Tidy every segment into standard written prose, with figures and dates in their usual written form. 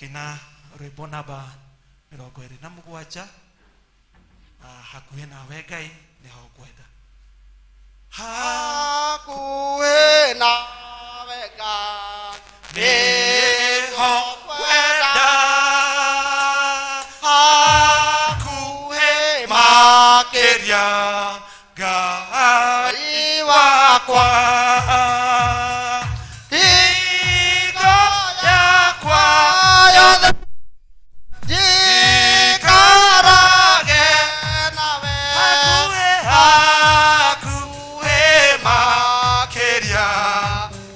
Kina rwĩmbo namba 27 hakuhĩ nawe Ngai nĩho ngwenda. Hakuhĩ nawe Ngai nĩho ngwenda, hakuhĩ makĩria Ngai wakwa. Hingo yakwa yothe njikarage nawe, hakuhĩ hakuhĩ makĩria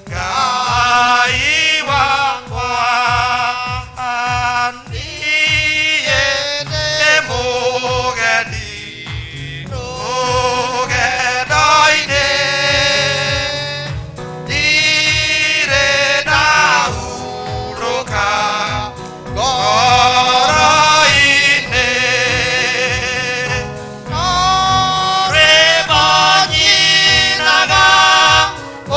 Ngai wakwa. Niĩ ndĩ mũgeni rũgendo-inĩ, ndirĩ ndahurũka ngoro-inĩ. Rwĩmbo nyinaga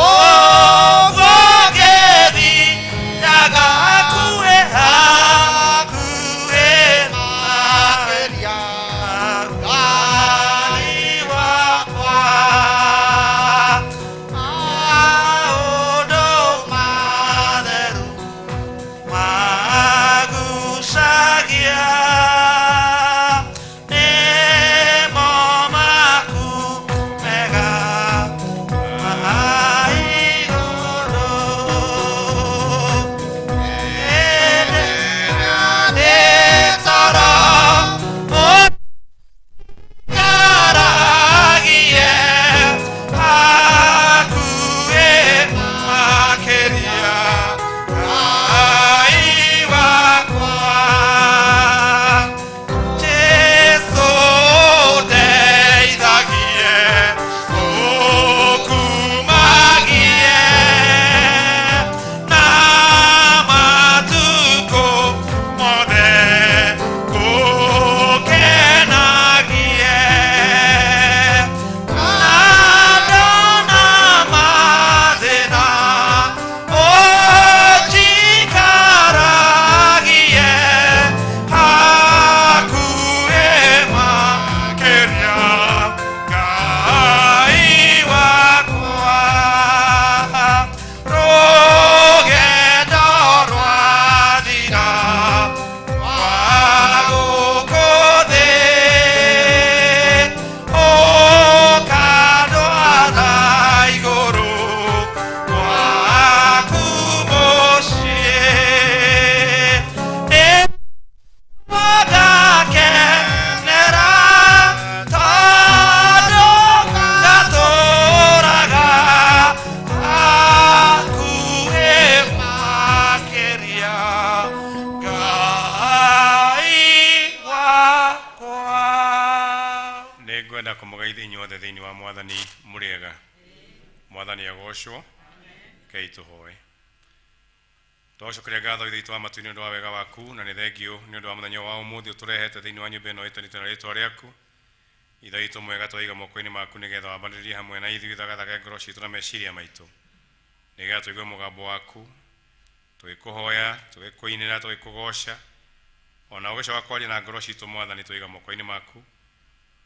ũguo ngĩthiaga, hakuhĩ hakuhĩ makĩria Ngai wakwa. Maũndũ matheru magucagia nĩmo maku mega ma igũrũ. Hĩndĩ nĩ toro mũkaragie hakuhĩ makĩria Ngai wakwa. Jesũ ndeithagie gũkumagie na matukũ mothe gũkenagie. Na ndona mathĩna ũnjikaragie hakuhĩ makĩria Ngai wakwa. Rũgendo rwathira rwa gũkũ thĩ, ũkandwara igũrũ gwaku mũciĩ. Nĩngakenera tondũ ngatũũraga hakuhĩ makĩria Ngai wakwa. Nĩ ngwenda kũmũgeithia inyuothe thĩinĩ wa Mwathani. Mũrĩega? Mwathani agocwo. Rekei tũhoe. Twacokeria ngatho Ithe witũ wa matu-inĩ nĩ ũndũ wa wega waku, na nĩ thengiũ nĩ ũndũ wa mũthenya wa ũmũthĩ ũtũrehete thĩinĩ wa nyũmba ĩno ĩtanĩtio na rĩtwa rĩaku. Ithe witũ mwega, twaiga moko-inĩ maku nĩgetha wambanĩrĩrie hamwe na ithuĩ, thagathage ngoro citũ na meciria maitũ nĩgetha tũigue mũgambo waku tũgĩkũhoya, tũgĩkũinĩra, tũgĩkũgoca, ona ũgĩcoka kwaria na ngoro citũ. Mwathani, twaiga moko-inĩ maku,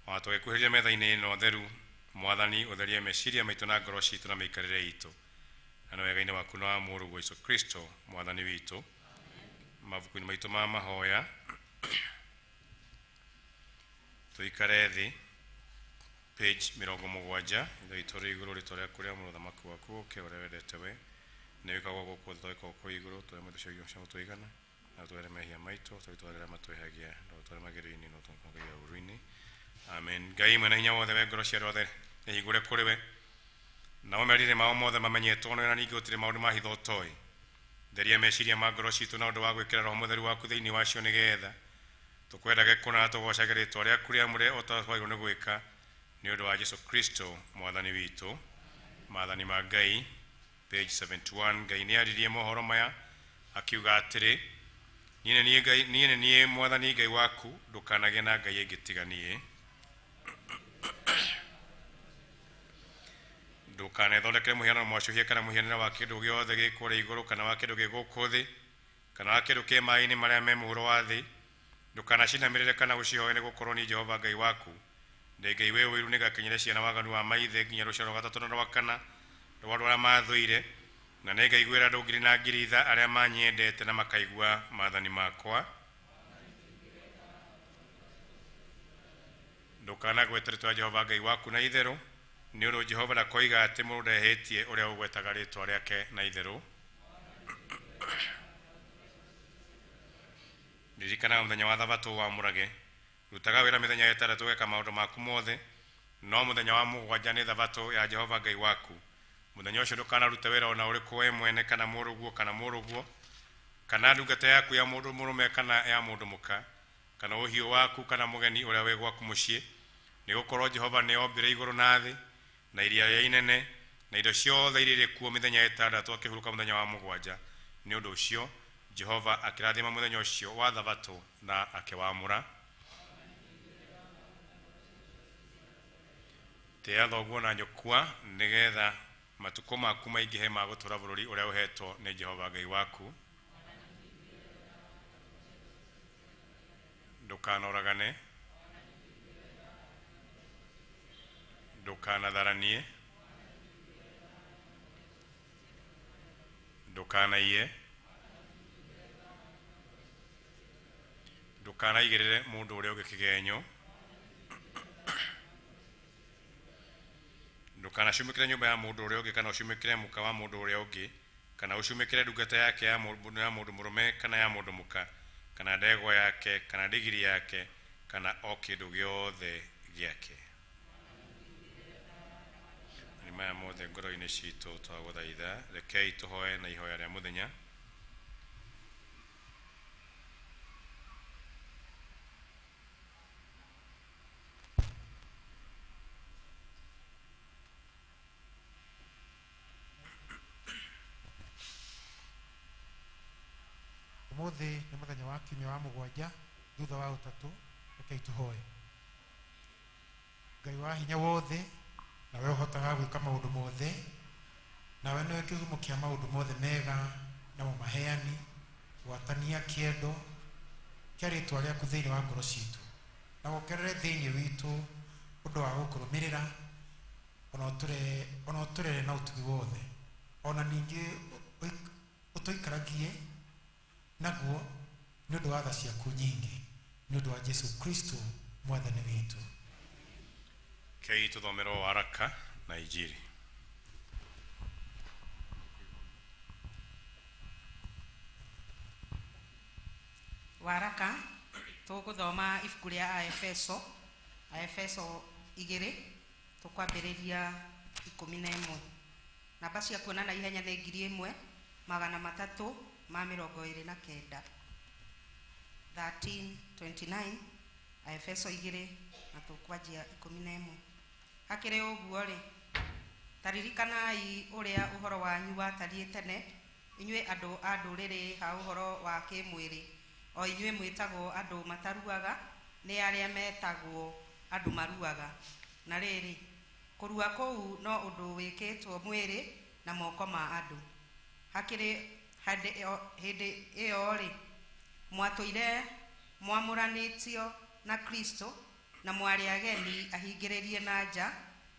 ona tũgĩkuhĩrĩria metha-inĩ ĩno theru. Mwathani, ũtherie meciria maitũ na ngoro citũ na mĩikarĩre itũ, na nĩ wega-inĩ waku na wa Mũrũguo Jesũ Kristo Mwathani witũ. Mabuku-inĩ maitũ ma mahoya, tũikare thĩ, page 70. Ithe witũ ũrĩ igũrũ, rĩtwa rĩaku rĩamũrwo, ũthamaki waku ũke, ũrĩa wendete we nĩ wĩkagwo gũkũ thĩ ta wĩkagwo kũu igũrũ. Tũhe maitũ cia irio cia gũtũigana, na tũhere mehia maitũ ta tũrĩa matwĩhagia, na ũtware magerio-inĩ, no tũhonokie ũũru-inĩ. Amen. Ngai mwene hinya wothe, we ngoro cia andũ othe nĩ hingũre kũrĩ we, nao merire mao mothe mamenyetwo nĩwe, na ningĩ gũtirĩ maũndũ ma hitho ũtoĩ. Theria meciria ma ngoro citũ na ũndũ wa gwĩkĩra Roho Mũtheru waku thĩinĩ wacio, nĩgetha tũkwendage kũna na tũgocage rĩtwa rĩaku rĩamũre o ta twagĩrĩirwo nĩ gwĩka, nĩ ũndũ wa Jesu Kristo Mwathani witũ. Maathani ma Ngai, page 71. Ngai nĩ aririe mohoro maya akiuga atĩrĩ, "Niĩ nĩ niĩ Ngai, niĩ nĩ niĩ Mwathani Ngai waku, ndũkanagĩe na ngai ĩngĩ tiga niĩ. Ndũkanethondekere mũhianano mwacũhie kana mũhianĩre wa kĩndũ gĩothe gĩ kũrĩa igũrũ kana wa kĩndũ gĩ gũkũ thĩ. kana wa kĩndũ kĩ maaĩ-inĩ marĩa me mũhuro wa thĩ. Ndũkanacinamĩrĩre kana ũcihoe, nĩgũkorwo niĩ Jehova Ngai waku ndĩ Ngai wĩ ũiru, nĩngakinyĩre ciana waganu wa maithe nginya rũciaro rwa gatatũ na rwa kana rwa andũ arĩa maathũire, na nĩngaiguĩra andũ ngiri na ngiri tha arĩa manyendete na makaigua maathani makwa. Ndũkanagwete rĩĩtwa rĩa Jehova Ngai waku na itherũ, nĩ ũndũ Jehova ndakoiga atĩ mũndũ ndehĩtie ũrĩa ũgwetaga rĩĩtwa rĩake na itherũ. Ririkanaga mũthenya wa thabatũ wamũrage. Rutaga wĩra mĩthenya ĩtandatũ ũgeka maũndũ maku mothe, no mũthenya wa mũgwanja nĩ thabatũ ya Jehova Ngai waku. Mũthenya ũcio ndũkanarute wĩra ona ũrĩkũ we mwene, kana mũrũguo kana mũrũguo, kana ndungata yaku ya mũndũ mũrũme kana ya mũndũ mũka, kana ũhiũ waku kana mũgeni ũrĩa wĩ gwaku mũciĩ, nĩgũkorwo Jehova nĩombire igũrũ na thĩ na iria rĩrĩa inene na indo ciothe iria irĩ kuo mĩthenya ĩtandatũ, akĩhurũka mũthenya wa mũgwanja. Nĩ ũndũ ũcio Jehova akĩrathima mũthenya ũcio wa thabatũ na akĩwamũra. Tĩĩa thoguo na nyũkwa, nĩgetha matukũ maku maingĩhe ma gũtũũra bũrũri ũrĩa ũheetwo nĩ Jehova Ngai waku. Ndũkanoragane, ndũkanatharanie, ndũkanaiye, ndũkanaigĩrĩre mũndũ ũrĩa ũngĩ kĩgenyo, ndũkanacumĩkĩre nyũmba ya mũndũ ũrĩa ũngĩ, kana ũcumĩkĩre mũka wa mũndũ ũrĩa ũngĩ, kana ũcumĩkĩre ndungata yake ya mũndũ mũrũme kana ya mũndũ mũka, kana ndegwa yake, kana ndigiri yake, kana o kĩndũ gĩothe gĩake. Nĩ maya mothe ngoro-inĩ citũ twagũthaitha, rekei tũhoe na ihoya rĩa mũthenya. Ũmũthĩ nĩ mũthenya wa kiumia wa mũgwanja thutha wa ũtatũ, rekei tũhoe. Ngai wa hinya wothe, nawe ũhotaga gwĩka maũndũ mothe, nawe nĩwe kĩhumo kĩa maũndũ mothe mega na mũmaheani, gwatania kĩendo kĩa rĩtwa rĩaku thĩinĩ wa ngoro citũ, na wongerere thĩinĩ witũ ũndũ wa gũkũrũmĩrĩra, ona ũtũrere na ũtugi wothe, ona ningĩ ũtũikaragie naguo nĩ ũndũ wa tha ciaku nyingĩ, nĩ ũndũ wa Jesu Kristo mwathani witũ. Kei tũthomerwo waraka na injiri. Waraka tũgũthoma ibuku rĩa Aefeso, Aefeso 2 tũkwambĩrĩria 11. Namba cia kuonana ihenya nĩ 1329, 1329, Aefeso 2 na tũkwanjia 11. Hakĩrĩ ũguo rĩ, taririkanaai ũrĩa ũhoro wanyu watariĩ tene, inyuĩ andũ a ndũrĩrĩ ha ũhoro wa kĩmwĩrĩ, o inyuĩ mwĩtagwo andũ mataruaga nĩ arĩa metagwo andũ maruaga. Na rĩrĩ, kũrua kũu no ũndũ wĩkĩtwo mwĩrĩ na moko ma andũ. Hakĩrĩ hĩndĩ ĩyo rĩ, mwatũire mwamũranĩtio na Kristo, na mwarĩ ageni ahingĩrĩrie na nja,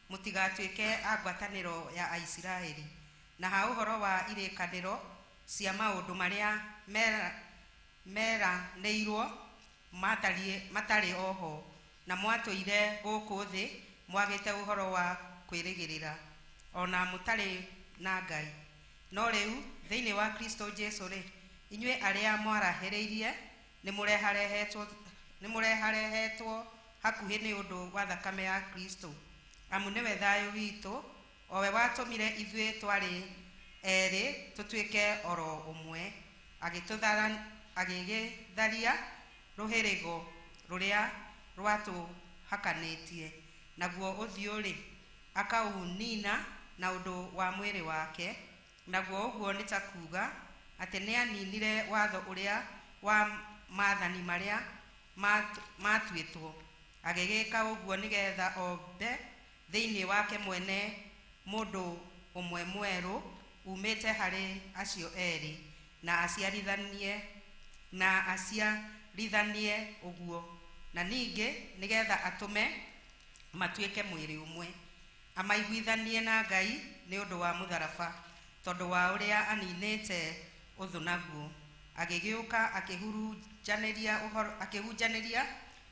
mũtigatuĩke a ngwatanĩro ya Aisiraeli. Na ha ũhoro wa irĩkanĩro cia maũndũ marĩa meranĩirwo matarĩ oho, na mwatũire gũkũ thĩ mwagĩte ũhoro wa kwĩrĩgĩrĩra, ona mũtarĩ na Ngai. No rĩu thĩinĩ wa Kristo Jesu rĩ, inyuĩ arĩa mwarahĩrĩirie nĩmũreharehetwo hakuhĩ nĩ ũndũ wa thakame ya Kristo. Amu nĩwe thayũ witũ, o we watũmire ithuĩ twarĩ erĩ tũtuĩke oro ũmwe, agĩgĩtharia rũhĩrĩgo rũrĩa rwatũhakanĩtie, naguo ũthiũ rĩ, akaunina na ũndũ wa mwĩrĩ wake. Naguo ũguo nĩ ta kuuga atĩ nĩaninire watho ũrĩa wa maathani marĩa matuĩtwo, agĩgĩka ũguo nĩgetha ombe thĩinĩ wake mwene mũndũ ũmwe mwerũ umĩte harĩ acio erĩ, na aciarithanie Na aciarithanie ũguo, na ningĩ nĩgetha atũme matuĩke mwĩrĩ ũmwe, amaiguithanie na Ngai nĩ ũndũ wa mũtharaba, tondũ wa ũrĩa aninĩte ũthũ naguo. Agĩgĩũka akĩhunjanĩria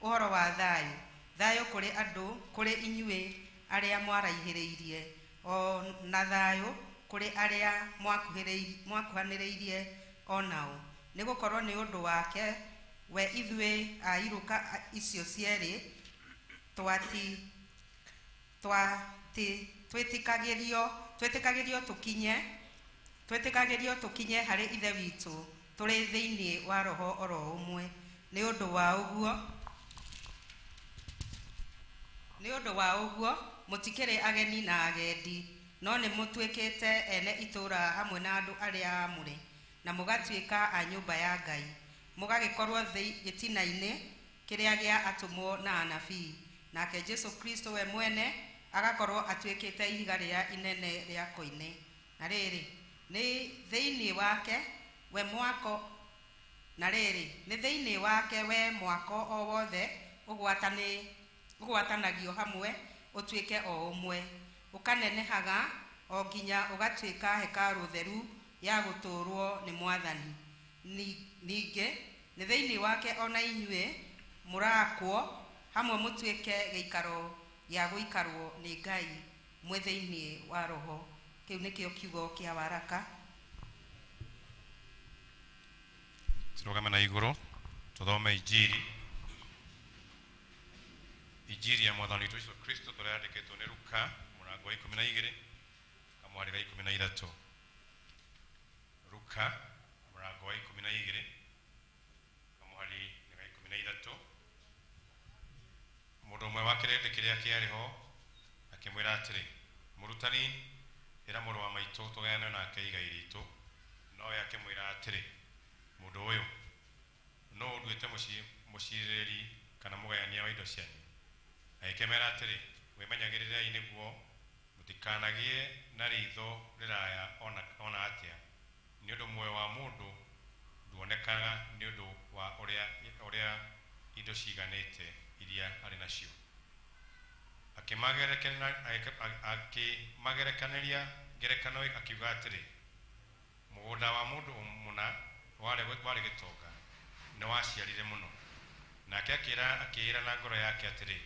ũhoro wa thayũ, thayũ kũrĩ andũ, kũrĩ inyuĩ arĩa mwaraihĩrĩirie, o na thayũ kũrĩ arĩa mwakuhanĩrĩirie o nao. Nĩ gũkorwo nĩ ũndũ wake we ithuĩ a iruka icio cierĩ twĩtĩkagĩrio tũkinye harĩ Ithe witũ tũrĩ thĩinĩ wa roho oro ũmwe. Nĩ ũndũ wa ũguo mũtikĩrĩ ageni na agendi, no nĩ mũtuĩkĩte ene itũũra hamwe na andũ arĩa aamũre, na mũgatuĩka a nyũmba ya Ngai, mũgagĩkorwo gĩtina-inĩ kĩrĩa gĩa atũmwo na anabii, nake Jesũ Kristo we mwene agakorwo atuĩkĩte ihiga rĩa inene rĩa koine. Na rĩrĩ, nĩ thĩinĩ wake we mwako, na rĩrĩ, nĩ thĩinĩ wake we mwako o wothe ũgwatanagio hamwe ũtuĩke o ũmwe, ũkanenehaga o nginya ũgatuĩka hekarũ theru ya gũtũũrwo nĩ Mwathani. Ningĩ nĩ thĩinĩ wake o na inyuĩ mũraakwo hamwe mũtuĩke gĩikaro gĩa gũikarwo nĩ Ngai mwĩ thĩinĩ wa Roho. Kĩu nĩkĩo kiugo kĩa waraka. Tũrũgame na igũrũ tũthome injiri, injiri ya Mwathani witũ Jesũ Kristo tũrĩa yandĩkĩtwo nĩ Luka mũrango wa 12 kamũhari ga 13. Luka mũrango wa 12 kamũhari ga 13. Mũndũ ũmwe wa kĩrĩndĩ kĩrĩa kĩarĩ ho akĩmwĩra atĩrĩ, mũrutani, ĩra mũrũ wa maitũ tũgayane nake igai ritũ. Nowe akĩmwĩra atĩrĩ, mũndũ ũyũ, nũ ũnduĩte mũciirĩrĩri kana mũgayania wa indo cianyu? Agĩkĩmera atĩrĩ, wĩmenyagĩrĩrei nĩguo mũtikanagĩe na riitho rĩraya ona atĩa, nĩ ũndũ muoyo wa mũndũ nduonekaga nĩ ũndũ wa ũrĩa indo ciiganĩte iria arĩ nacio. Akĩmagerekanĩria ngerekano akiuga atĩrĩ, mũgũnda wa mũndũ mũna warĩ gĩtonga, nĩ waciarire mũno. Nake akĩĩra na ngoro yake atĩrĩ,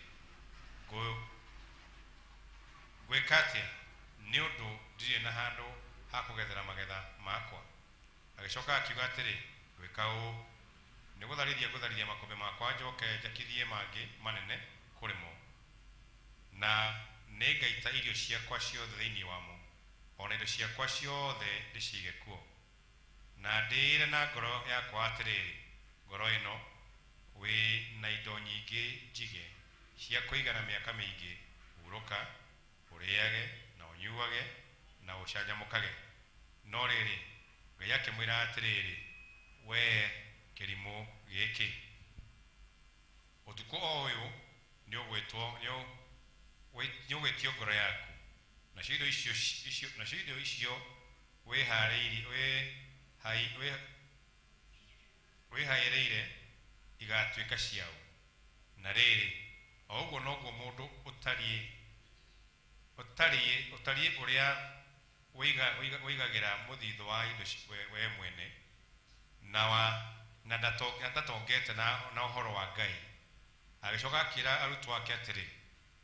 ngwĩka atĩa nĩ ũndũ ndirĩ na handũ ha kũgethera magetha makwa? Agĩcoka akiuga atĩrĩ, ngwĩka ũũ, nĩ gũtharithia ngũtharithia makũmbĩ makwa njoke njakithie mangĩ manene kũrĩ mo, na nĩngaita irio ciakwa ciothe thĩinĩ wamo, o na indo ciakwa ciothe ndĩciige kuo. Na ndĩĩre na ngoro yakwa atĩrĩrĩ, ngoro ĩno wĩ na indo nyingĩ njige cia kũigana mĩaka mĩingĩ, hurũka, ũrĩage na ũnyuage na ũcanjamũkage. No rĩrĩ, Ngai akĩmwĩra atĩrĩrĩ, wee kĩrimũ gĩkĩ, ũtukũ o ũyũ nĩũgwĩtio ngoro yaku, nacio indo icio wĩhaĩrĩire igatuĩka ciao. Na rĩrĩ, o ũguo noguo mũndũ ũtariĩ ũrĩa wĩigagĩra mũthithũ wa indo we mwene, na ndatongete na ũhoro wa Ngai. Agĩcoka akĩĩra arutwo ake atĩrĩ,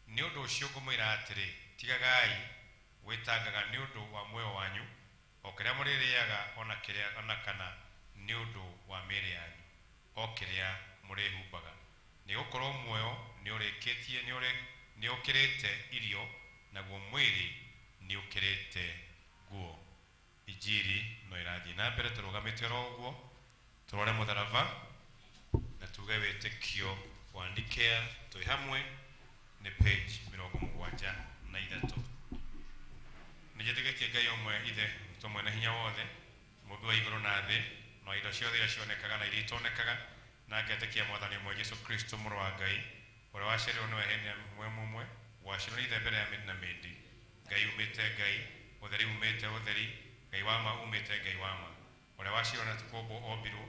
nĩ ũndũ ũcio ngũmwĩra atĩrĩ, tigagai gwĩtangaga nĩ ũndũ wa muoyo wanyu, o kĩrĩa mũrĩrĩaga, ona kana nĩ ũndũ wa mĩĩrĩ yanyu, o kĩrĩa mũrĩhumbaga. Nĩ gũkorwo muoyo nĩũkĩrĩte irio, naguo mwĩrĩ nĩũkĩrĩte nguo. Injiri no ĩrathiĩ na mbere tũrũgamĩte oro ũguo, tũrore mũtharaba na tuge wĩtĩkio wa Nikea twĩ hamwe nĩ page 73. Nĩnjĩtĩkĩtie Ngai ũmwe Ithe witũ mwene hinya wothe, Mũmbi wa igũrũ na thĩ, na indo ciothe iria cionekaga na iria itonekaga, na ngetĩkia Mwathani ũmwe Jesũ Kristo mũrũ wa Ngai, ũrĩa waciarirwo nĩwe hĩndĩ ya ũmwe mũmwe, waciarirwo nĩ Ithe mbere ya mĩndĩ na mĩndĩ, Ngai umĩte Ngai, ũtheri umĩte ũtheri, Ngai wa ma umĩte Ngai wa ma, ũrĩa waciarirwo na ti kũũmbwo ombirwo,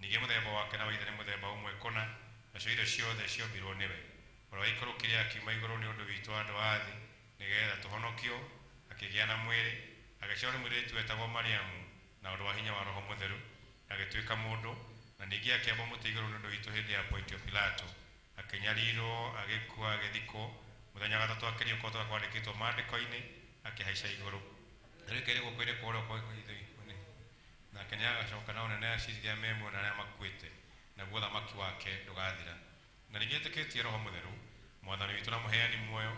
Ningĩ mũthemba wake na wa Ithe nĩ mũthemba ũmwe kũna, nacio indo ciothe ciombirwo nĩwe. Ũrĩa waikũrũkire akiuma igũrũ nĩ ũndũ witũ andũ a thĩ, nĩgeetha tũhonokio, akĩgĩa na mwĩrĩ, agĩciarwo nĩ mũirĩtu wetagwo Mariamu, na ũndũ wa hinya wa Roho Mũtheru, agĩtuĩka mũndũ, na ningĩ akĩambwo mũtĩ igũrũ nĩ ũndũ witũ hĩndĩ ya Pontio Pilato, akĩnyarirwo, agĩkua, agĩthikwo, mũthenya wa gatatũ akĩriũka o ta ũrĩa kwandĩkĩtwo maandĩko-inĩ, akĩhaica igũrũ. Na rĩu aikaire guoko-inĩ kwa ũrĩo kwa Ithe nake nĩagacoka na ũnene acirithia me muoyo na arĩa makuĩte, naguo ũthamaki wake ndũgathira. Na ningĩ ĩtĩkĩtie Roho Mũtheru, Mwathani witũ na mũheani muoyo,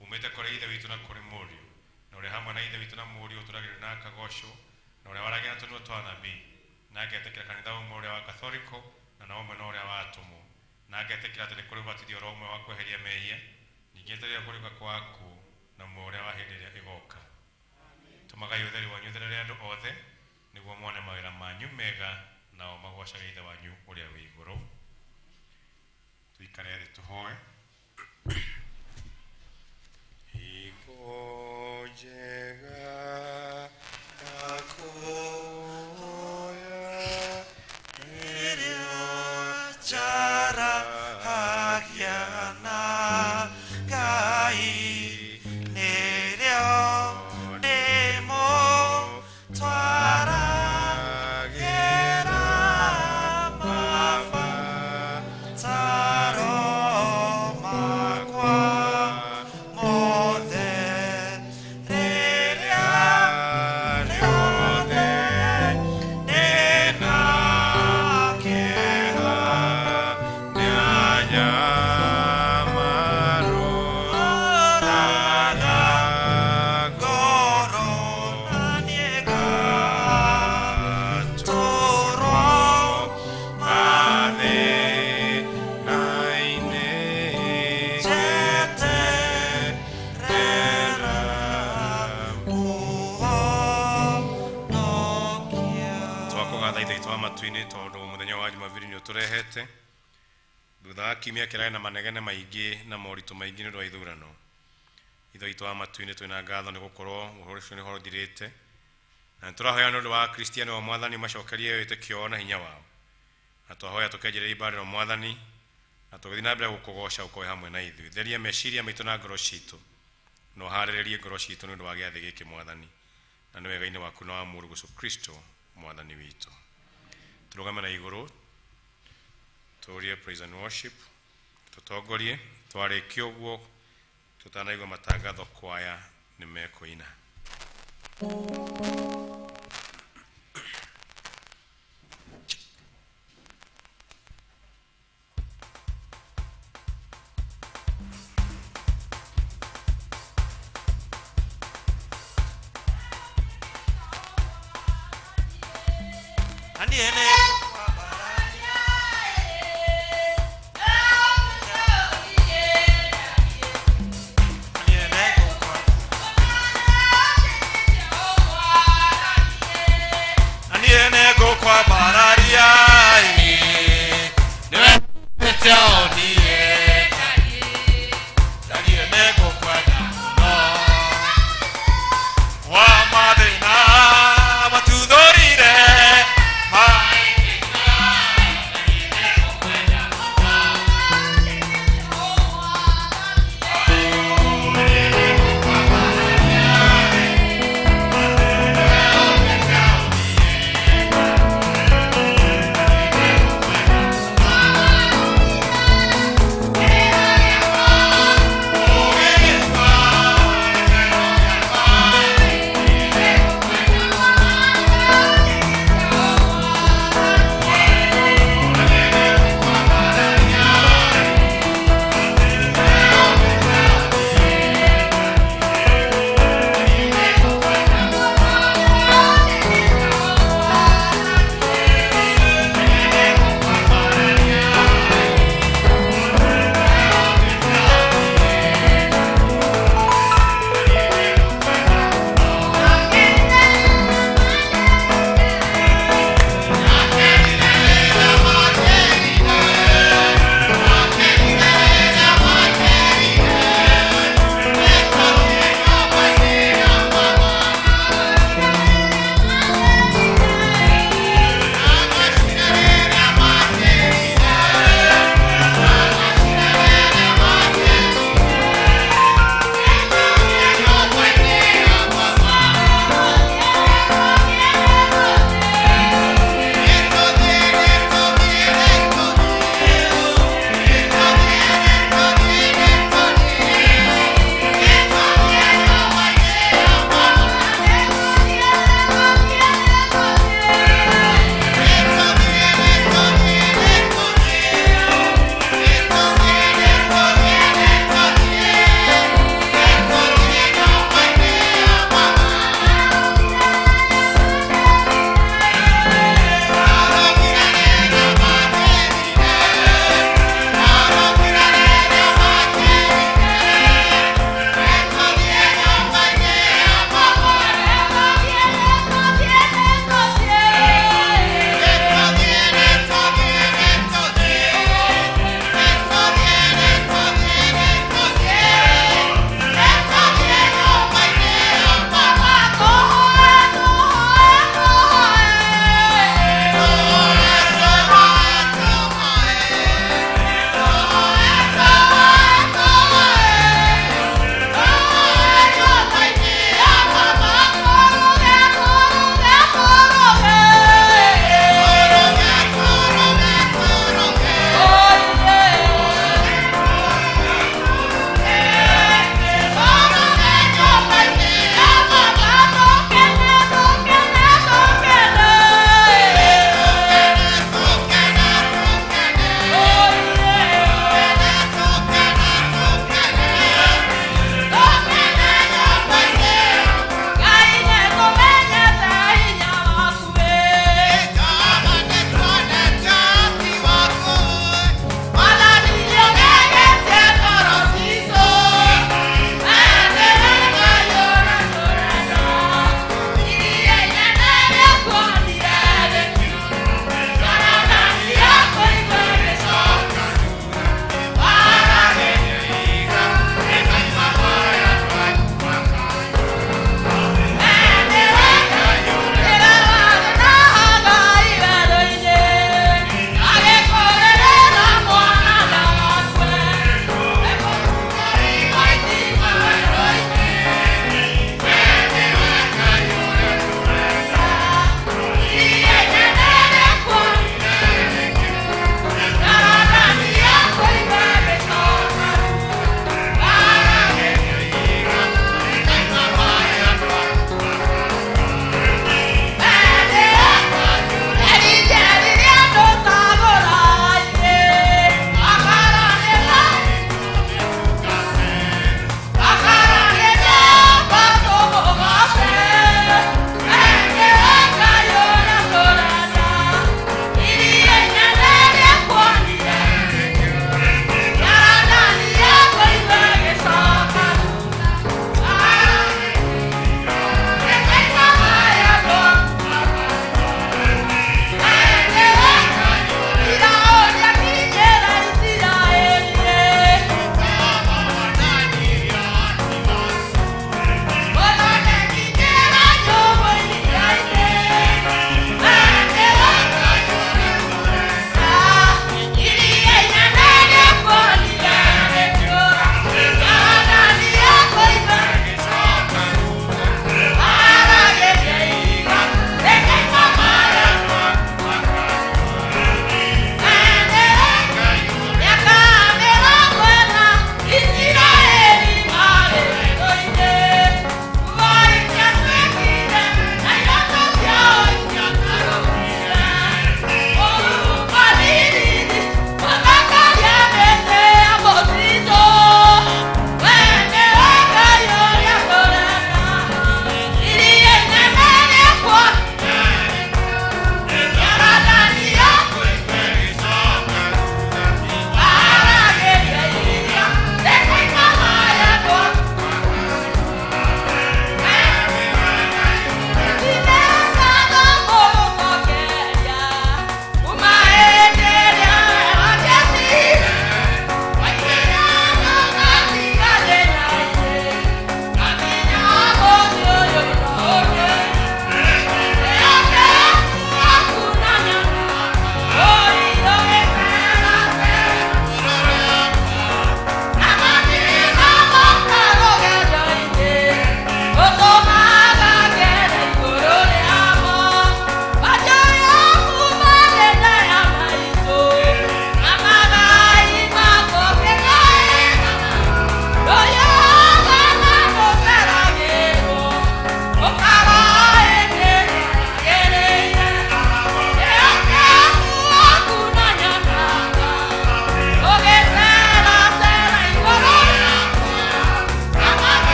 umĩte kũrĩ Ithe witũ na kũrĩ Mũriũ, na ũrĩa hamwe na Ithe witũ na Mũriũ ũtũragĩrĩrio na akagocwo, na ũrĩa waragia na tũnua twa anabii, na ngetĩkĩra kanitha ũmwe ũrĩa wa Katholiko, na no ũmwe na ũrĩa wa atũmwo, na ngetĩkĩra atĩ nĩ kũrĩ ũbatithio oro ũmwe wa kweheria mehia, ningĩ njetereire kũriũka kwa akuũ na muoyo ũrĩa wa hĩndĩ ĩrĩa ĩgoka. Tũmagai ũtheri wanyu ũtherere andũ othe, nĩguo mone mawĩra manyu mega, nao magocage Ithe wanyu ũrĩa wĩ igũrũ. Tuikare thĩ tũhoe. Hingo njega ya kũhoya Rĩrĩa njaragia na Ngai, nĩrĩo ndĩmũtwaragĩra mabataro makwa mothe. Rĩrĩa rĩothe ndĩna kĩeha, roraga ngoro na nĩngatũrwo njeterera ũhonokia. Twakũgatha Ithe witũ wa matu-inĩ tondũ mũthenya wa Jumapili nĩ ũtũrehete thutha wa kiumia kĩrarĩ na manegene maingĩ na moritũ maingĩ nĩ ũndũ wa ithurano. Ithe witũ wa matu-inĩ, twĩna ngatho nĩ gũkorwo ũhoro ũcio nĩ ũhoro ũthirĩte, na nĩ tũrahoya nĩ ũndũ wa Akristiano o Mwathani macokerie wĩtĩkio wao na hinya wao, na twahoya tũkĩanjĩrĩria ibada ĩno Mwathani, na tũgĩthiĩ na mbere gũkũgoca ũkorwe hamwe na ithuĩ. Theria meciria maitũ na ngoro citũ, na ũharĩrĩrie ngoro citũ nĩ ũndũ wa gĩathĩ gĩkĩ Mwathani, na nĩ wega-inĩ waku na wa Mũrũ Jesũ Kristo Mwathani witũ. Tũrũgame na igũrũ tũrie praise and worship, tũtongorie. Twarĩkia ũguo, tũtanaigua matangatho, kwaya nĩ mekũina. Na niĩ nĩ na niĩ nĩngũkwambararia, nĩwe niĩ na niĩ nĩngũkwenda mũno. Wa mathĩna matuthũrire maĩ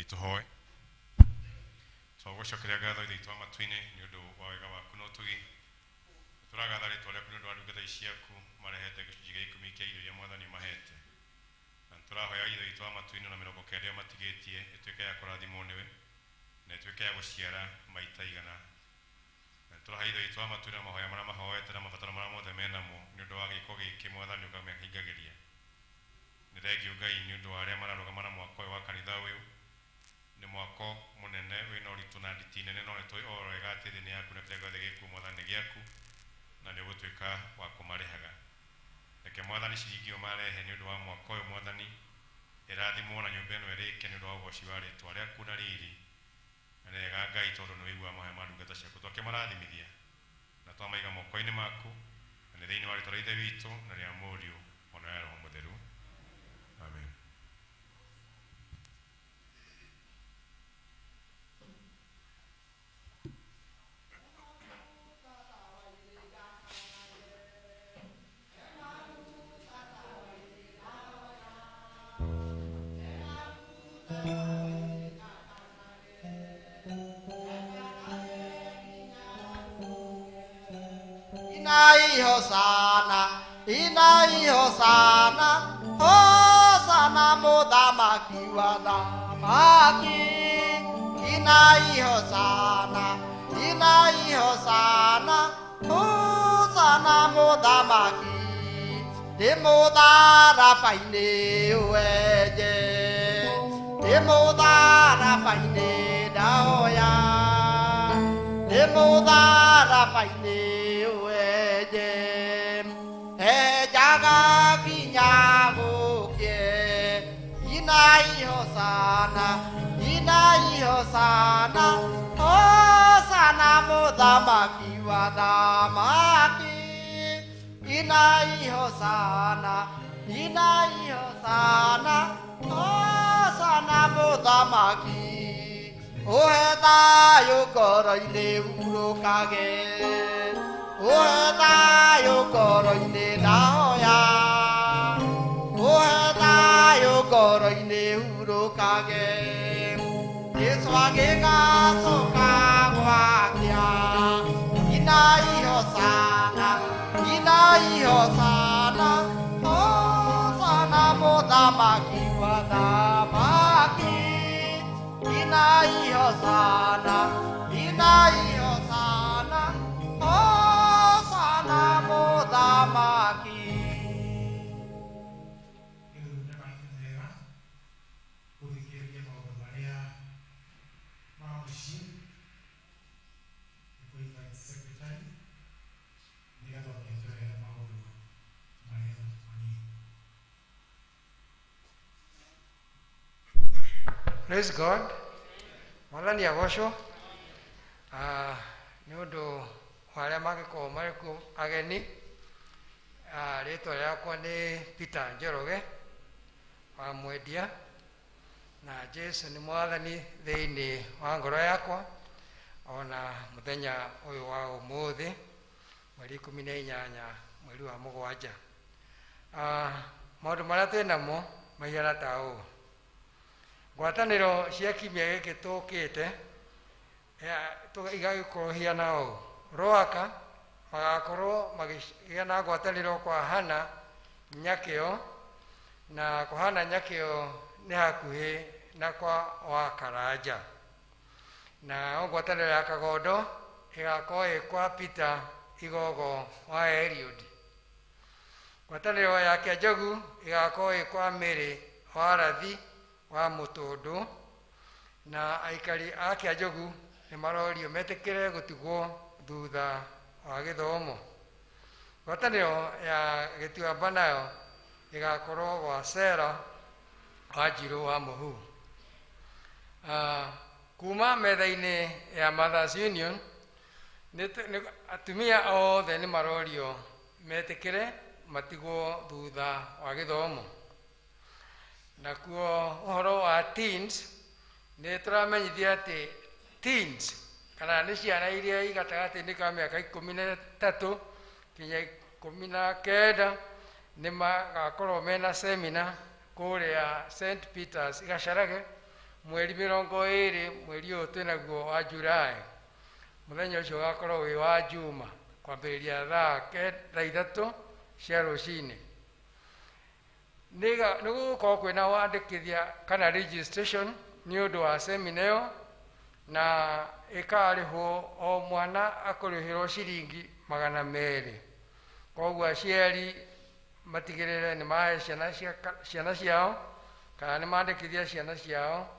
Rekei tũhoe. Twagũcokeria ngatho Ithe witũ wa matu-inĩ nĩ ũndũ wa wega waku na ũtugi. Tũragatha rĩtwa rĩaku nĩ ũndũ wa ndungata ici ciaku marehete gĩcunjĩ gĩa 10 kĩa irio iria Mwathani mahete. Na nĩtũrahoya Ithe witũ wa matu-inĩ na 90 ĩrĩa matigĩtie ĩtuĩke ya kũrathimwo nĩwe na ĩtuĩke ya gũciara maita 100. Na nĩtũrahoya Ithe witũ wa matu-inĩ na mahoya marĩa mahoete na mabataro marĩa mothe menamo nĩ ũndũ wa gĩko gĩkĩ Mwathani ũkamehingagĩria. Nĩ thengio Ngai nĩ ũndũ wa arĩa mararũgama na mwako ũyũ wa kanitha ũyũ. Nĩ mwako mũnene wĩna ũritũ na nditi nene, no nĩtũĩ o wega atĩ thĩ nĩ yaku na kĩrĩa gĩothe gĩkuo Mwathani nĩ gĩaku, na nĩ ũgũtuĩka wa kũmarĩhaga. Reke Mwathani ciringi ĩyo marehe nĩ ũndũ wa mwako ũyũ Mwathani ĩrathimwo na nyũmba ĩno ĩrĩke nĩ ũndũ wa ũgoci wa rĩtwa rĩaku na riri. Na nĩ wega Ngai tondũ nĩ ũiguaga mahoya ma ndungata ciaku. Twakĩmarathimithia na twamaiga moko-inĩ maku, na nĩ thĩinĩ wa rĩtwa rĩa Ithe witũ na rĩa Mũriũ ona rĩa Roho Mũtheru. Amen. Inai hosana, inai hosana, hosana muthamaki wa thamaki. Inai hosana, inai hosana, hosana muthamaki. Ndi mutharaba-inĩ wenje, ndi mutharaba-inĩ ndahoya, ndi mutharaba-inĩ wenje. Henjaga nginya gũkĩe. Inai hosana, inai hosana, hosana muthamaki wa thamaki. Inai hosana, inai hosana, hosana muthamaki. Ũhe thayũ ngoro-inĩ hurũkage, ũhe thayũ ngoro-inĩ ndahoya, ũhe thayũ ngoro-inĩ hurũkage. Jesũ agĩgacoka gwakĩa. Inai hosana, inai hosana, hosana muthamaki wa thamaki. Inai hosana, inai hosana, hosana muthamaki. Rĩu nĩ mahinda mega gũthikĩrĩria maũndũ marĩa ma mũciĩ. Nĩ kũ-invite secretary nĩgetha oke atũrehere maũndũ marĩa manini. Praise God. Mwathani agocwo. Nĩ ũndũ wa arĩa mangĩkorwo marĩ kuo ageni, rĩtwa rĩakwa nĩ Peter Njoroge wa Mwendia, na Jesu nĩ Mwathani thĩinĩ wa ngoro yakwa ona mũthenya ũyũ wa ũmũthĩ mweri 18 mweri wa 7. Maũndũ marĩa twĩ namo maihana ta ũũ. Ngwatanĩro cia kiumia gĩkĩ tũkĩte igagĩkorwo hiana ũũ. Rwaka magakorwo magĩgĩa na ngwatanĩro kwa Hana Nyakĩo, na kwa Hana Nyakĩo nĩ hakuhĩ na kwa wa Karanja. Na ngwatanĩro ya Kagondo ĩgakorwo ĩ kwa Peter Igogo wa Eliud. Ngwatanĩro ya Kĩanjogu ĩgakorwo ĩ kwa Mary wa Rathi wa Mũtũndũ, na aikari a Kĩanjogu nĩ marorio metĩkĩre gũtigwo thutha wa gĩthomo. Ngwatanĩro ya Gĩtuamba nayo ĩgakorwo gwa Sera wa Njirũ wa Mũhu. Kuma metha-inĩ ya Mothers Union atumia othe nĩ marorio metĩkĩre matigwo thutha wa gĩthomo. Nakuo ũhoro wa teens nĩ tũramenyithia atĩ teens kana nĩ ciana iria i gatagatĩ-inĩ ka mĩaka 13 nginya 19 nĩ magakorwo mena semina kũrĩa St Peters Gacarage Mweri 20 mweri ũyũ twĩnaguo wa July. Mũthenya ũcio ũgakorwo wĩ wa Juma kwambĩrĩria thaa 3 cia rũcinĩ. Nĩ gũgũkorwo kwĩna wandĩkithia kana registration nĩ ũndũ wa semina ĩyo, na ĩkarĩhwo o mwana akũrĩhĩrwo ciringi 200. Koguo aciari matigĩrĩre nĩ mahe ciana ciao kana nĩ mandĩkithia ciana ciao,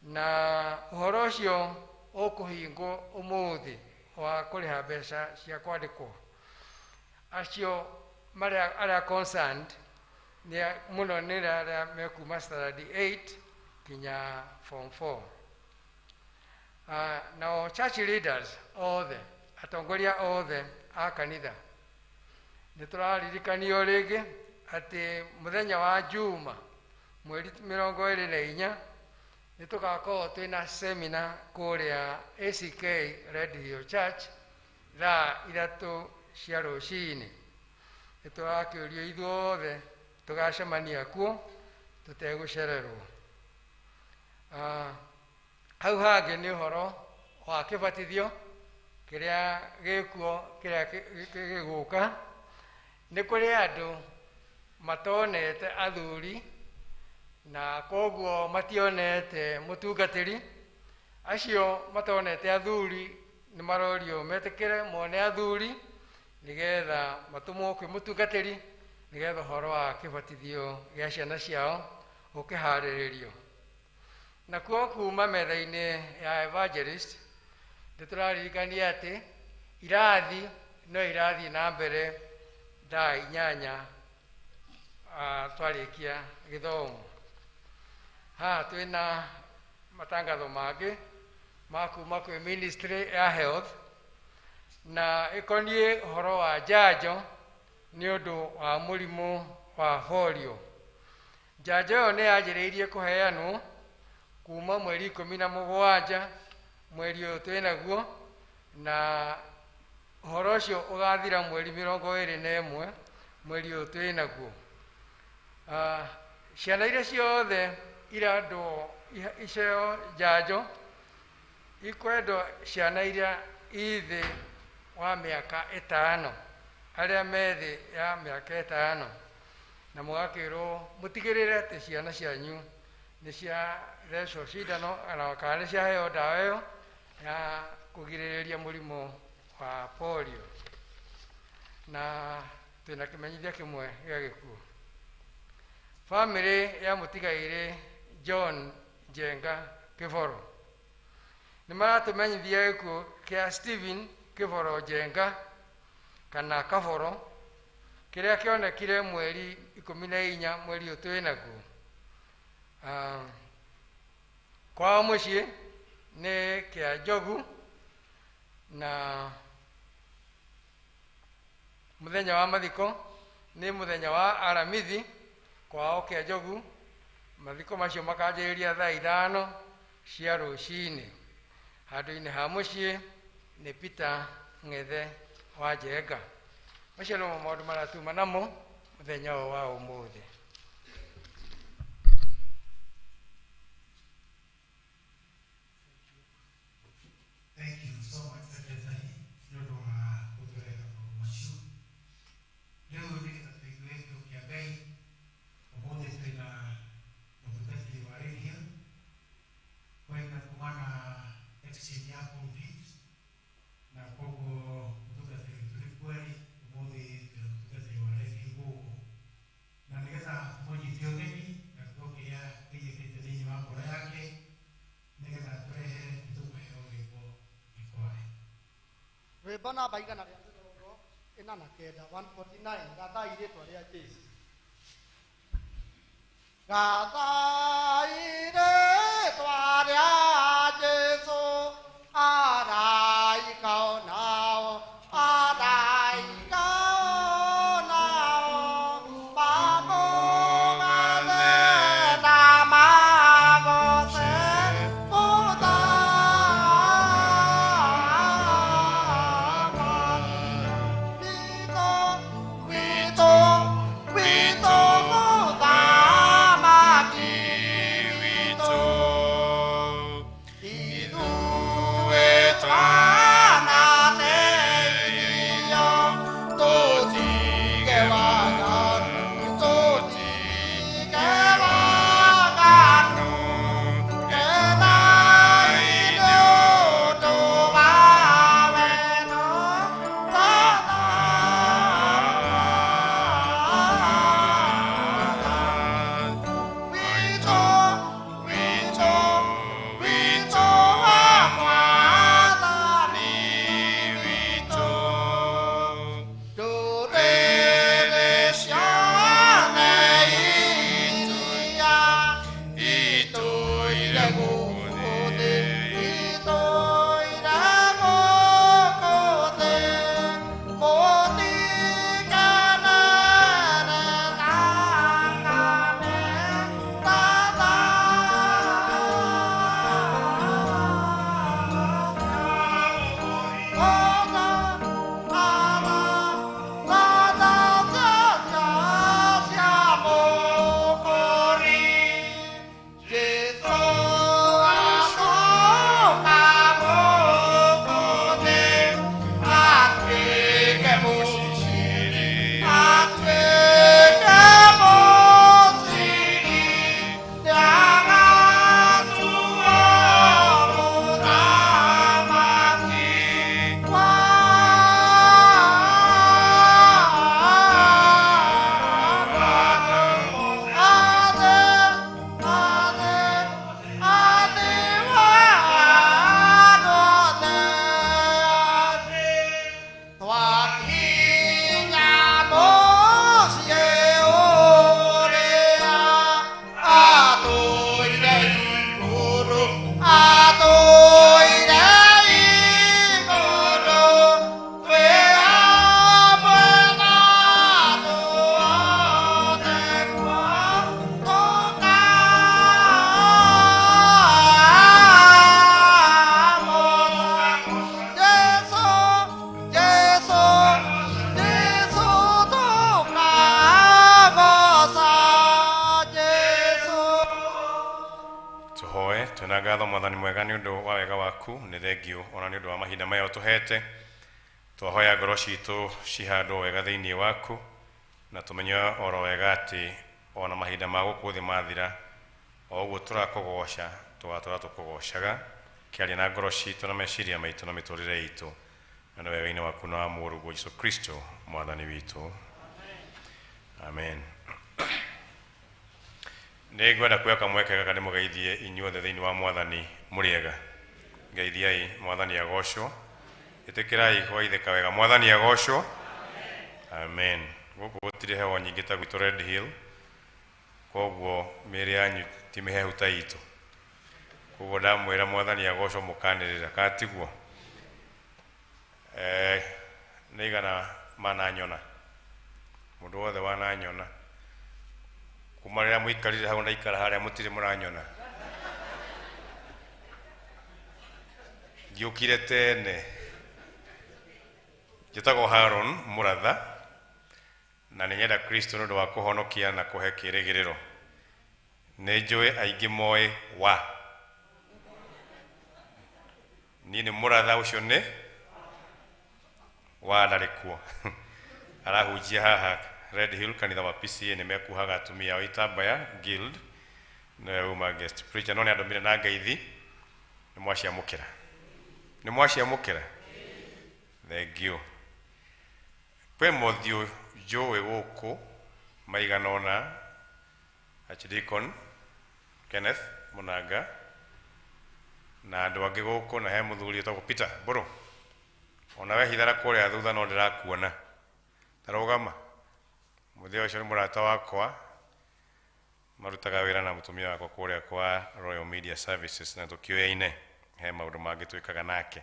na ũhoro ũcio ũkũhingwo ũmũthĩ wa kũrĩha mbeca cia kwandĩkwo. Acio arĩa concerned nĩ mũno nĩ arĩa mekuma standard 8 kinya form 4. Nao church leaders othe, atongoria othe a kanitha, nĩ tũraririkanio rĩngĩ atĩ mũthenya wa Juma mweri 24 nĩ tũgakorwo twĩna semina kũrĩa ACK Red Hill Church thaa 3 cia rũcinĩ. Nĩ tũrakĩũrio ithuothe tũgacemania kuo tũtegũcererwo. Hau hangĩ nĩ ũhoro wa kĩbatithio kĩrĩa gĩkuo kĩrĩa gĩgũka. Nĩ kũrĩ andũ matonete athuri na koguo mationete mũtungatĩri. Acio matonete athuri nĩ marorio metĩkĩre mone athuri nĩgetha matũmwo kwĩ mũtungatĩri nĩgetha ũhoro wa kĩbatithio gĩa ciana ciao ũkĩharĩrĩrio. Nakuo kuma metha-inĩ ya evangelist nĩ tũraririkania atĩ irathi no irathiĩ na mbere thaa 8 twarĩkia gĩthomo. Haha twĩna matangatho mangĩ ma kuma kwĩ ministry ya health na ĩkoniĩ ũhoro wa njanjo nĩ ũndũ wa mũrimũ wa polio. Njanjo ĩyo nĩ yanjĩrĩirie kũheanwo kuma mweri 17 mweri ũyũ twĩnaguo, na ũhoro ũcio ũgathira mweri 21 mweri ũyũ twĩnaguo. Ciana iria ciothe irandwo iceo njanjo ikwendwo ciana iria i thĩ wa mĩaka 5, arĩa me thĩ ya mĩaka 5, na mũgakĩrwo mũtigĩrĩre atĩ ciana cianyu nĩ ciathecwo cindano kana nĩ ciaheo ndawa ĩyo ya kũgirĩrĩria mũrimũ wa polio. Na twĩna kĩmenyithia kĩmwe gĩa gĩkuũ. Famĩlĩ ya mũtigairĩ John Njenga Kĩboro nĩ maratũmenyithia gĩkuũ kĩa Stephen Kĩboro Njenga kana Kaboro kĩrĩa kĩonekire mweri 14 mweri ũyũ twĩnaguo. Kwao mũciĩ nĩ kĩa Njogu, na mũthenya wa mathiko nĩ mũthenya wa Aramithi kwao kĩa Njogu. Mathiko macio makanjĩrĩria thaa 5 cia rũcinĩ. Handũ-inĩ ha mũciĩ nĩ Peter Ng'ethe wa Njenga. Macio nĩmo maũndũ marĩa tuma namo mũthenya ũyũ wa ũmũthĩ. Thank you so much, Secretary. Nĩ ũndũ wa gũtũrehera maũndũ macio. Rĩu nĩgetha tũigue kiugo kĩa Ngai, ũmũthĩ twĩna mũtungatĩri wa Red Hill kwenda kuma na exchange ya pulpit, na koguo mũtungatĩri witũ nĩ kweri ũmũthĩ twĩna mũtungatĩri wa Red Hill gũkũ, na nĩgetha tũmũnyite ũgeni na kiugo kĩrĩa kĩiyũkĩte thĩinĩ wa ngoro yake nĩgetha tũrehere nĩtũkũheo rwĩmbo gĩkwae. Rwĩmbo namba 149 149 gathai rĩtwa rĩa Jesũ. Gathai rĩtwa rĩa Jesũ, araika onao, araika onao, mamũgathe na magooce mũthamaki. Witũ, witũ, witũ mũthamaki witũ. Thengiũ ona nĩ ũndũ wa mahinda maya ũtũhete. Twahoya ngoro citũ cihandwo wega thĩinĩ waku, na tũmenye oro wega atĩ ona mahinda ma gũkũ thĩ mathira, o ũguo tũrakũgoca tũgatũra tũkũgocaga, kĩaria na ngoro citũ na meciria maitũ na mĩtũrĩre itũ, na nĩ wega-inĩ waku na wa Mũrũguo Jesũ Kristo Mwathani witũ. Amen. Nĩ ngwenda kuoya kamweke gaka ndĩmũgeithie inyuothe thĩinĩ wa Mwathani mũrĩega. Ngeithiai Mwathani agocwo. Ĩtĩkĩrai kũgeithĩka wega. Mwathani agocwo. Amen. Gũkũ gũtirĩ heho nyingĩ ta gwitũ Red Hill, koguo mĩĩrĩ yanyu ti mĩhehu ta itũ. Koguo ndamwĩra Mwathani agocwo mũkanĩrĩra, kana tiguo? Nĩ igana mananyona, mũndũ wothe wananyona kuma rĩrĩa mũikarire hau ndaikara harĩa mũtirĩ mũranyona. Ngĩũkire tene. Njĩtagwo Haron Mũratha, na nĩ nyenda Kristo nĩ ũndũ wa kũhonokia na kũhe kĩĩrĩgĩrĩro. Nĩ njũĩ aingĩ moĩ wa niĩ nĩ Mũratha, ũcio nĩ wa ndarĩ kuo. Arahunjia haha Red Hill kanitha wa PCA, nĩ mekuhaga atumia ao itambaya guild, nĩwe uma guest preacher, no nĩ andũmire na ngeithi. Nĩ mwaciamũkĩra? Nĩ mwaciamũkĩra? Thengiũ. Kwĩ mothiũ njũĩ gũkũ maigana ũna, Archdeacon Kenneth Mũnanga na andũ angĩ gũkũ, na he mũthuri wĩtagwo Peter Mbũrũ, ona we hithara kũrĩa thutha no ndĩrakuona. Tarũgama. Mũthia ũcio nĩ mũrata wakwa, marutaga wĩra na mũtumia wakwa kũrĩa kwa Royal Media Services, na tũkĩoyaine he maũndũ mangĩ twĩkaga nake.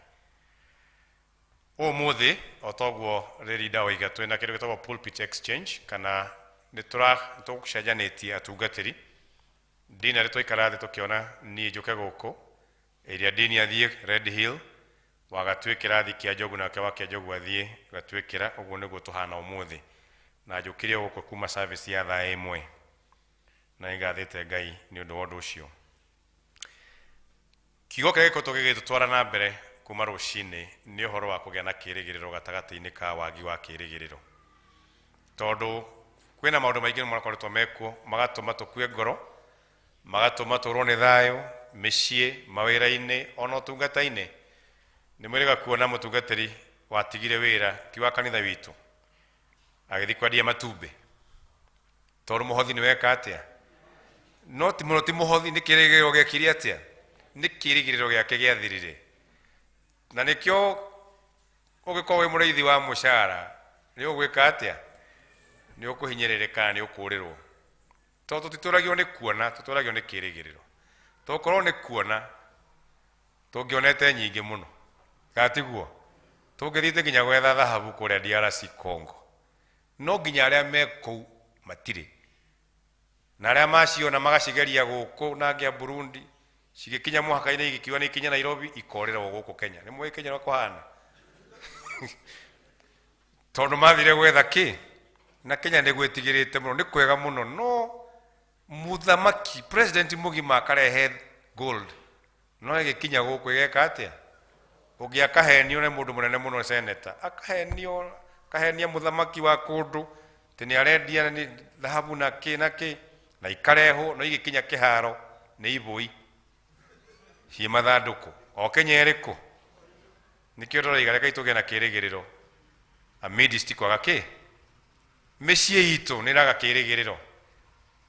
Ũmũthĩ o toguo rĩrĩ ndaoiga, twĩna kĩndũ gĩtagwo pulpit exchange, kana nĩ tũgũcenjanĩtie atungatĩri. Ndina rĩ twaikara thĩ tũkĩona niĩ njũke gũkũ, ĩrĩa ndini athiĩ Red Hill, wagatuĩ kĩrathi kĩa Njogu, nake wa kĩa Njogu athiĩ gatuĩkĩra. Ũguo nĩguo tũhana ũmũthĩ, na njũkire gũkũ kuma service ya thaa 1, na nĩngathĩte Ngai nĩ ũndũ wa ũndũ ũcio. Kiugo kĩrĩa gĩkoretwo gĩgĩtũtwara na mbere kuma rũcinĩ nĩ ũhoro wa kũgĩa na kĩĩrĩgĩrĩro gatagatĩ-inĩ ka wagi wa kĩĩrĩgĩrĩro, tondũ kwĩna maũndũ maingĩ makoretwo mekuo magatũma tũkue ngoro, magatũma tũrwo nĩ thayũ mĩciĩ, mawĩra-inĩ, ona ũtungata-inĩ. Nĩ mwĩrĩga kuona mũtungatĩri watigire wĩra ti wa kanitha witũ agĩthiĩ kwendia matumbĩ, tondũ mũhothi nĩ weka atĩa? No ti mũno, ti mũhothi, nĩ kĩĩrĩgĩrĩro gĩekire atĩa? Nĩ kĩĩrĩgĩrĩro gĩake gĩathirire. Na nĩkĩo ũngĩkorwo wĩ mũrĩithi wa mũcara nĩ ũgwĩka atĩa? Nĩ ũkũhinyĩrĩrĩka, nĩ ũkũrĩrwo, tondũ tũtitũragio nĩ kuona, tũtũragio nĩ kĩĩrĩgĩrĩro. Tokorwo nĩ kuona tũngĩonete nyingĩ mũno, kana tiguo? Tũngĩthiĩte nginya gwetha thahabu kũrĩa DRC Congo, no nginya arĩa me kũu matirĩ, na arĩa maciona magacigeria gũkũ na angĩ a Burundi, cigĩkinya mũhaka-inĩ igĩkiuga nĩ ikinya Nairobi, ikorĩrwo gũkũ Kenya. Nĩ mũĩ Kenya ũrĩa kũhana, tondũ mathire gwetha kĩ na Kenya nĩ gwĩtigĩrĩte mũno, nĩ kwega mũno, no mũthamaki president mũgima akarehe gold, no ĩgĩkinya gũkũ ĩgeka atĩa? Ũngĩ akahenio nĩ mũndũ mũnene mũno, senator, akahenio, akahenia mũthamaki wa kũndũ atĩ nĩ arendia nĩ thahabu na kĩ na kĩ, na ikarehwo, no igĩkinya kĩharo nĩ ibũi ciĩ mathandũkũ. O Kenya ĩrĩkũ? Nĩkĩo ndĩroiga reke tũgĩe na kĩĩrĩgĩrĩro amidst kwaga kĩ. Mĩciĩ itũ nĩ ĩraga kĩĩrĩgĩrĩro,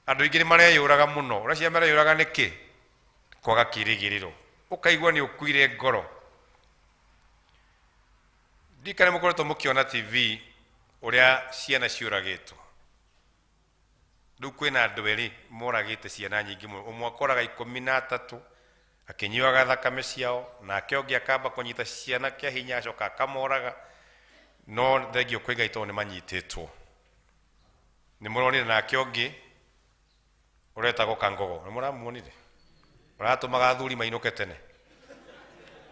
andũ aingĩ nĩ mareyũraga mũno. Ũreciria mareyũraga nĩkĩ? Kwaga kĩĩrĩgĩrĩro. Ũkaigua nĩ ũkuire ngoro. Ndikane mũkoretwo mũkĩona TV ũrĩa ciana ciũragĩtwo. Rĩu kwĩna andũ erĩ moragĩte ciana nyingĩ mũno, ũmwe akoraga 13 akĩnyuaga thakame ciao, nake ũngĩ akamba kũnyita ciana kĩa hinya acoka akamoraga. No thengio kwĩ Ngai tondũ nĩ manyitĩtwo. Nĩ mũronire nake ũngĩ ũretagwo Kangogo, nĩ mũramuonire, ũratũmaga athuri mainũke tene.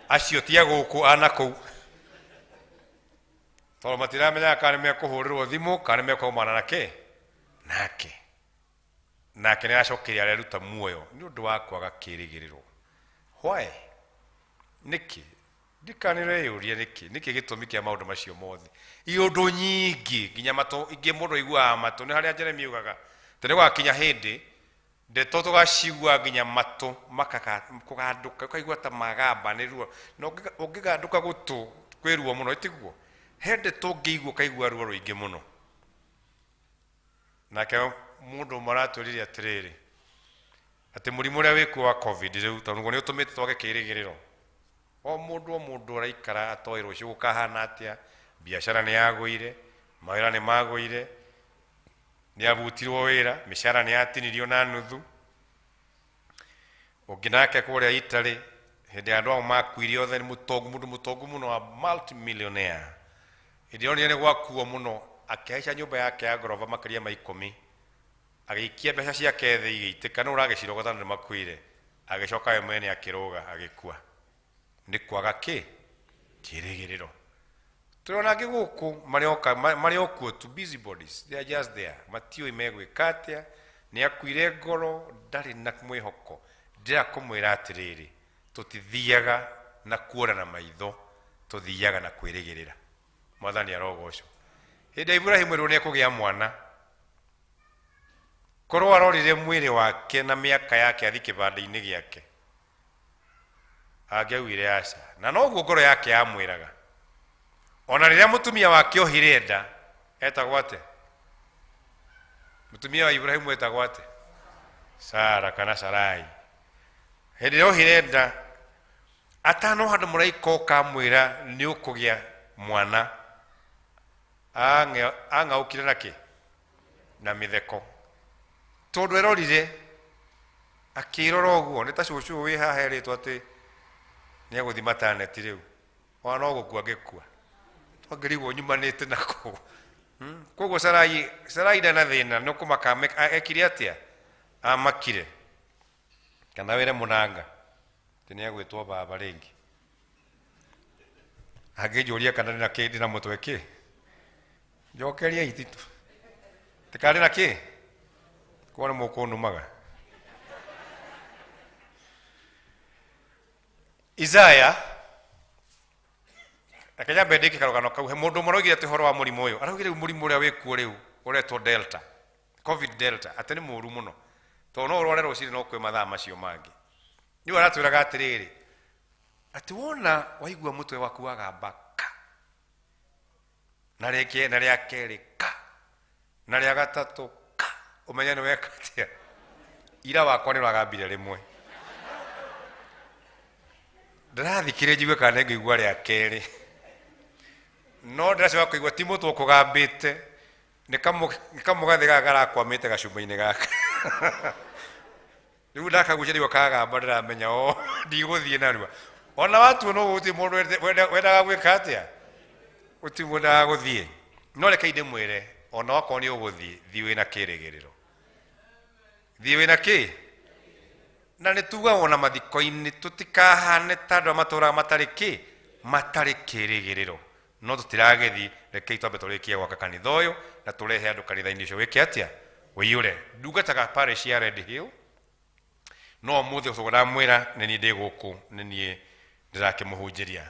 Acio ti a gũkũ, ana kũu, tondũ matiramenyaga kana nĩ mekũhũrĩrwo thimũ kana nĩ mekũmana nake. Nake nĩ aracokire areruta muoyo nĩ ũndũ wa kwaga kĩĩrĩgĩrĩro. Why? Nĩkĩ? Ndikanĩreyũria nĩkĩ nĩkĩ gĩtũmi kĩa maũndũ macio mothe, iũndũ nyingĩ nginya matũ ingĩ mũndũ aiguaga matũ nĩ harĩa Jeremy ugaga atĩ nĩ gũgakinya hĩndĩ ndeto tũgacigua nginya matũ kũgandũka, ũkaigua ta magamba nĩ ruo, na ũngĩgandũka gũtũ kwĩ ruo mũno, ĩtiguo he ndeto ũngĩigua ũkaigua ruo rũingĩ mũno. Nake mũndũ ũmwe aratwĩrire atĩrĩrĩ, atĩ mũrimũ ũrĩa wĩkuo wa COVID rĩu tondũ nĩ ũtũmĩte twage kĩrĩgĩrĩro, o mũndũ o mũndũ araikara atoĩ rũciũ gũkahana atĩa, biacara nĩ yagũire, mawĩra nĩ magũire, nĩ abutirwo wĩra, mĩcara nĩ yatinirio na nuthu. Ũngĩ nake kũrĩa Italy hĩndĩ ya andũ ao makuire othe, nĩ mũtongu, mũndũ mũtongu mũno wa multimillionaire, hĩndĩ ĩyo nĩ gwakuo mũno, akĩhaica nyũmba yake ya ngoroba makĩria ma 10, agĩikia mbeca ciake thĩ igĩitĩka, nũ ũragĩcirogota na nĩmakuire, agĩcoka we mwene akĩrũga agĩkua. Nĩ kwaga kĩ? Kĩrĩgĩrĩro. Tũrona angĩ gũkũ marĩ o kuo tu, busy bodies, they are just there, matiũĩ megwĩka atĩa, nĩ akuire ngoro, ndarĩ na mwĩhoko. Ndĩra kũmwĩra atĩrĩrĩ, tũtithiaga na kuona na maitho, tũthiaga na kwĩrĩgĩrĩra. Mwathani arogocwo. Hĩndĩ ya Ibrahimu ĩrwo nĩ ekũgĩa mwana, korwo arorire mwĩrĩ wake na mĩaka yake athi kĩbanda-inĩ gĩake, angĩaugire aca, na noguo ngoro yake yamwĩraga. Ona rĩrĩa mũtumia wake ohire nda, etagwo atĩa? Mũtumia wa Ibrahimu etagwo atĩa? Sara kana Sarai. Hĩndĩ ĩrĩa ohire nda, atano handũ mũraika oka amwĩra nĩ ũkũgĩa mwana, ang'aũkire na kĩ? Na mĩtheko. Tondũ erorire akĩrora ũguo, nĩ ta cũcũ wĩ haha erĩtwo atĩ nĩ egũthiĩ mataneti rĩu, ona no gũkua angĩkua, twangĩrigwo nyumanĩte nakũ. Koguo Sarai ndarĩ na thĩna, nĩ ũkũmaka ekire atĩa? Amakire. Kana wĩre mũnanga atĩ nĩ egwĩtwo baba rĩngĩ. Angĩnjũria kana ndĩna kĩ, ndĩna mũtwe kĩ? Njokeria ititũ. Tikarĩ na kĩ? Korwo nĩ mũkũnũmaga. Isaya, reke nyambe ndĩke karũgano kau. He mũndũ ũmwe ũroigire atĩ ũhoro wa mũrimũ ũyũ, araugire rĩu mũrimũ ũrĩa wĩkuo rĩu ũretwo Delta, COVID Delta, atĩ nĩ mũũru mũno, tondũ no ũrware rũcinĩ no kwĩ mathaa macio mangĩ. Rĩu aratwĩraga atĩrĩrĩ, atĩ wona waigua mũtwe waku wagamba ka, na rĩngĩ, na rĩa kerĩ ka, na rĩa gatatũ ka, ũmenye nĩ weka atĩa. Ira wakwa nĩ ũragambire rĩmwe, ndĩrathikĩrĩria njigue kana nĩngũigua rĩa kerĩ, no ndĩracoka kũigua ti mũtwe ũkũgambĩte, nĩ kamũgathĩ gaka karakwamĩte gacuma-inĩ gaka. Rĩu ndakagucia nĩguo kagamba, ndĩramenya o ndigũthiĩ narua. Ona watua no gũtirĩ mũndũ wendaga gwĩka atĩa, gũtirĩ mũndũ wendaga gũthiĩ. No reke ndĩmwĩre, ona wakorwo nĩ ũgũthiĩ, thiĩ wĩna kĩrĩgĩrĩro, thiĩ wĩna kĩ. Na nĩ tugaga ona mathiko-inĩ tũtikahane ta andũ arĩa matũraga matarĩ kĩ, matarĩ kĩrĩgĩrĩro. No tũtiragĩthiĩ, rekei twambe tũrĩkie gwaka kanitha ũyũ na tũrehe andũ kanitha-inĩ ũcio wĩke atĩa, ũiyũre. Ndungataga parish ya Red Hill, no ũmũthĩ ũguo ndamwĩra nĩ niĩ ndĩ gũkũ, nĩ niĩ ndĩrakĩmũhunjĩria.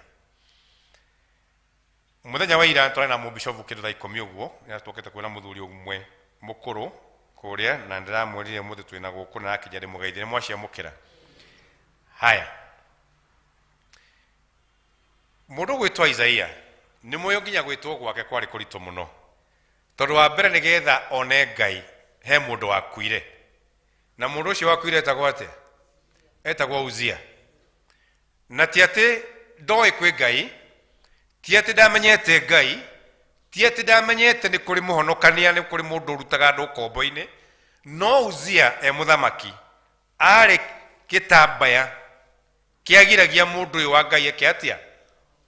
Mũthenya wa ira twarĩ na mũbishobu kĩndũ thaa 10 ũguo, nĩatũkĩte kuona mũthuri ũmwe mũkũrũ kũrĩa, na ndĩramwĩrire ũmũthĩ twĩna gũkũ na arakinya ndĩmũgeithie, nĩ mwaciamũkĩra. Haya, mũndũ gwĩtwo Isaia nĩ mũĩ nginya gwĩtwo gwake kwarĩ kũritũ mũno, tondũ wa mbere nĩgetha one Ngai he mũndũ wakuire, na mũndũ ũcio wakuire etagwo atĩa? Etagwo Uzia. Na ti atĩ ndoĩ kwĩ Ngai, ti atĩ ndamenyete Ngai, ti atĩ ndamenyete nĩ kũrĩ mũhonokania, nĩ kũrĩ mũndũ ũrutaga andũ ũkombo-inĩ, no Uzia e mũthamaki arĩ gĩtambaya kĩagiragia mũndũ ũyũ wa Ngai eke atĩa?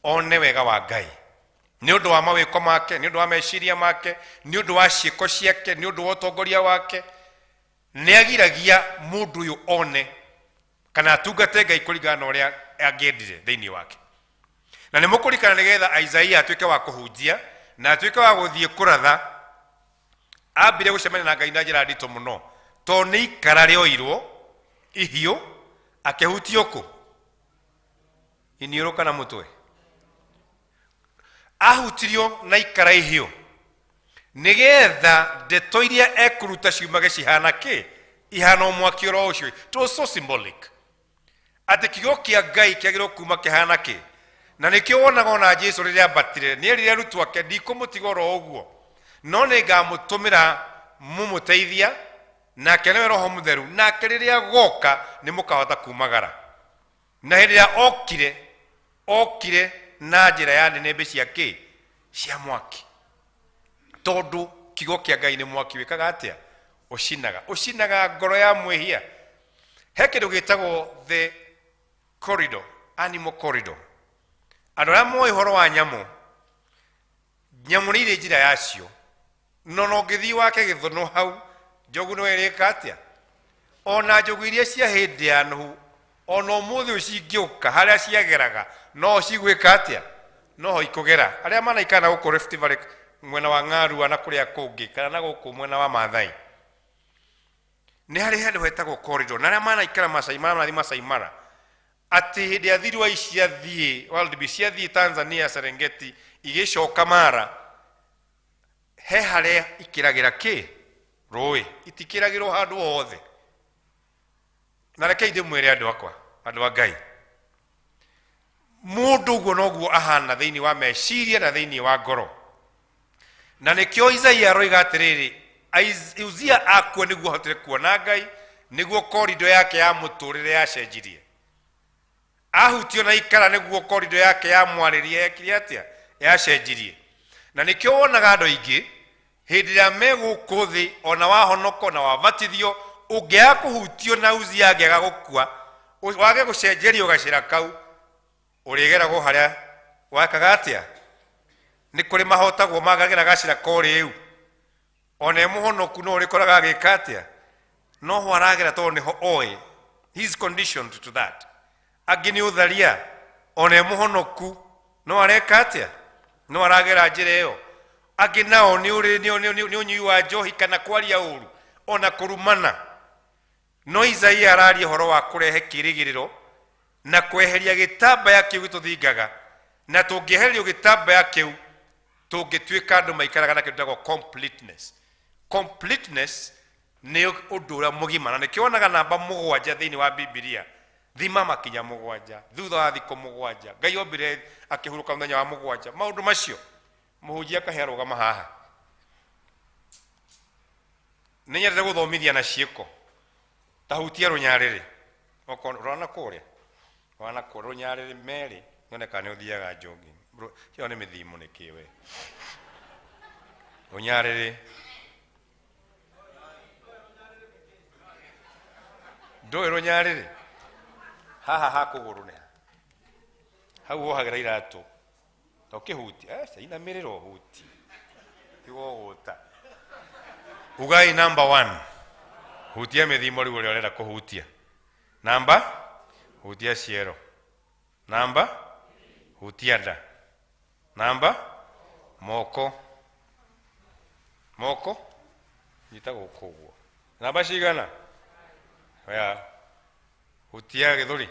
One wega wa Ngai. Nĩ ũndũ wa mawĩko make, nĩ ũndũ wa meciria make, nĩ ũndũ wa ciĩko ciake, nĩ ũndũ wa ũtongoria wake, nĩ agiragia mũndũ ũyũ one kana atungate Ngai kũringana na ũrĩa angĩendire thĩinĩ wake. Na nĩ mũkũririkana nĩgetha Isaia atuĩke wa kũhunjia na atuĩke wa gũthiĩ kũratha, ambire gũcemania na Ngai na njĩra nditũ mũno, tondũ nĩ ikara rĩoirwo ihiũ akĩhutio kũ iniũrũ kana mũtwe. Ahutirio na ikara ihiũ nigetha ndeto iria ekũruta ciumage cihana kĩ, ihana o mwaki oro ũcio. It was so symbolic atĩ kiugo kĩa Ngai kĩagĩrĩirwo kuma kĩhana kĩ. Na nĩkĩo wonaga ona Jesu rĩrĩa ambatire nĩ erire arutwo ake, ndikũmũtiga oro ũguo, no nĩ ngamũtũmĩra mũmũteithia, nake nĩwe Roho Mũtheru, nake rĩrĩa agoka nĩ mũkahota kumagara. Na hĩndĩ ĩrĩa okire, okire na njĩra ya nĩnĩmbĩ cia kĩ, cia mwaki, tondũ kiugo kĩa Ngai nĩ mwaki wĩkaga atĩa, ũcinaga, ũcinaga ngoro ya mwĩhia. He kĩndũ gĩtagwo the corridor, animal corridor. Andũ arĩa moĩ ũhoro wa nyamũ, nyamũ nĩ irĩ njĩra yacio, no no ũngĩthiĩ wake gĩthũnũ hau, njogu no ĩrĩka atĩa? Ona njogu iria cia hĩndĩ ya Nuhu, ona ũmũthĩ ũyũ cingĩũka harĩa ciageraga, no cigwĩka atĩa? No ho ikũgera. Arĩa manaikara na gũkũ Rift Valley mwena wa Ng'arua na kũrĩa kũngĩ, kana na gũkũ mwena wa Maathai, nĩ harĩ handũ hetagwo corridor. Na arĩa manaikara Masai Mara, manathiĩ Masai Mara, atĩ hĩndĩ ya thirua ciathiĩ World B, ciathiĩ Tanzania Serengeti, igĩcoka Mara, he harĩa ikĩragĩra kĩ rũĩ, itikĩragĩrwo handũ hothe. Na rekei ndĩmwĩre andũ akwa, andũ a Ngai, mũndũ ũguo noguo ahana thĩinĩ wa meciria na thĩinĩ wa ngoro. Na nĩkĩo Isaia aroiga atĩrĩrĩ, Uzia akua nĩguo ahotire kuona Ngai, nĩguo korido yake ya mũtũrĩre yacenjirie. Ahutio na ikara nĩguo korido yake ya mwarĩrie yekire atĩa, yacenjirie. Na nĩkĩo wonaga andũ aingĩ hĩndĩ ĩrĩa me gũkũ thĩ, ona wahonoko na wabatithio, ũngĩaga kũhutio na Uzia angĩaga gũkua, wage gũcenjerio gacĩra kau, ũrĩgeragwo harĩa wakaga atĩa. Nĩ kũrĩ mahotagwo magagĩra gacĩra korĩu, ona e mũhonoku no ũrĩkoraga agĩka atĩa, no ho aragera tondũ nĩho oĩ, he is conditioned to that. Angĩ nĩ ũtharia, ona e mũhonoku no areka atĩa, no aragera njĩra ĩyo. Angĩ nao nĩ ũnyui wa njohi kana kwaria ũru, ona kũrumana. No Isaia araria ũhoro wa kũrehe kĩĩrĩgĩrĩro na kweheria gĩtambaya kĩu gĩtũthingaga, na tũngĩehererio gĩtambaya kĩu tũngĩtuĩka andũ maikaraga na kĩndũ gĩtagwo completeness. Completeness nĩ ũndũ ũrĩa mũgima, na nĩkĩo wonaga namba 7 thĩinĩ wa Bibilia, thima makinya 7, thutha wa thikũ 7, Ngai ombire akĩhurũka mũthenya wa 7. Maũndũ macio mũhunjia akahe arũgama haha. Nĩ nyendete gũthomithia na ciĩko, ta hutia rũnyarĩrĩ, okorwo rwana kũrĩa, rwana kũrĩa rũnyarĩrĩ merĩ, nyone kana nĩ ũthiaga njogi. Ĩyo nĩ mĩthimo nĩ kĩ we? Rũnyarĩrĩ. Ndũĩ rũnyarĩrĩ? Haha ha kũgũrũ nĩ ha? Hau wohagĩra iratũ. Ta ũkĩhutia, inamĩrĩra ũhutie. Tiga ũgũta. Ugai number 1. Hutia mĩthimo rĩu ũrĩa ũrenda kũhutia. Namba, hutia ciero. Namba, hutia nda. Namba, moko. Moko, nyita gũkũ ũguo. Namba cigana? Oya, hutia gĩthũri.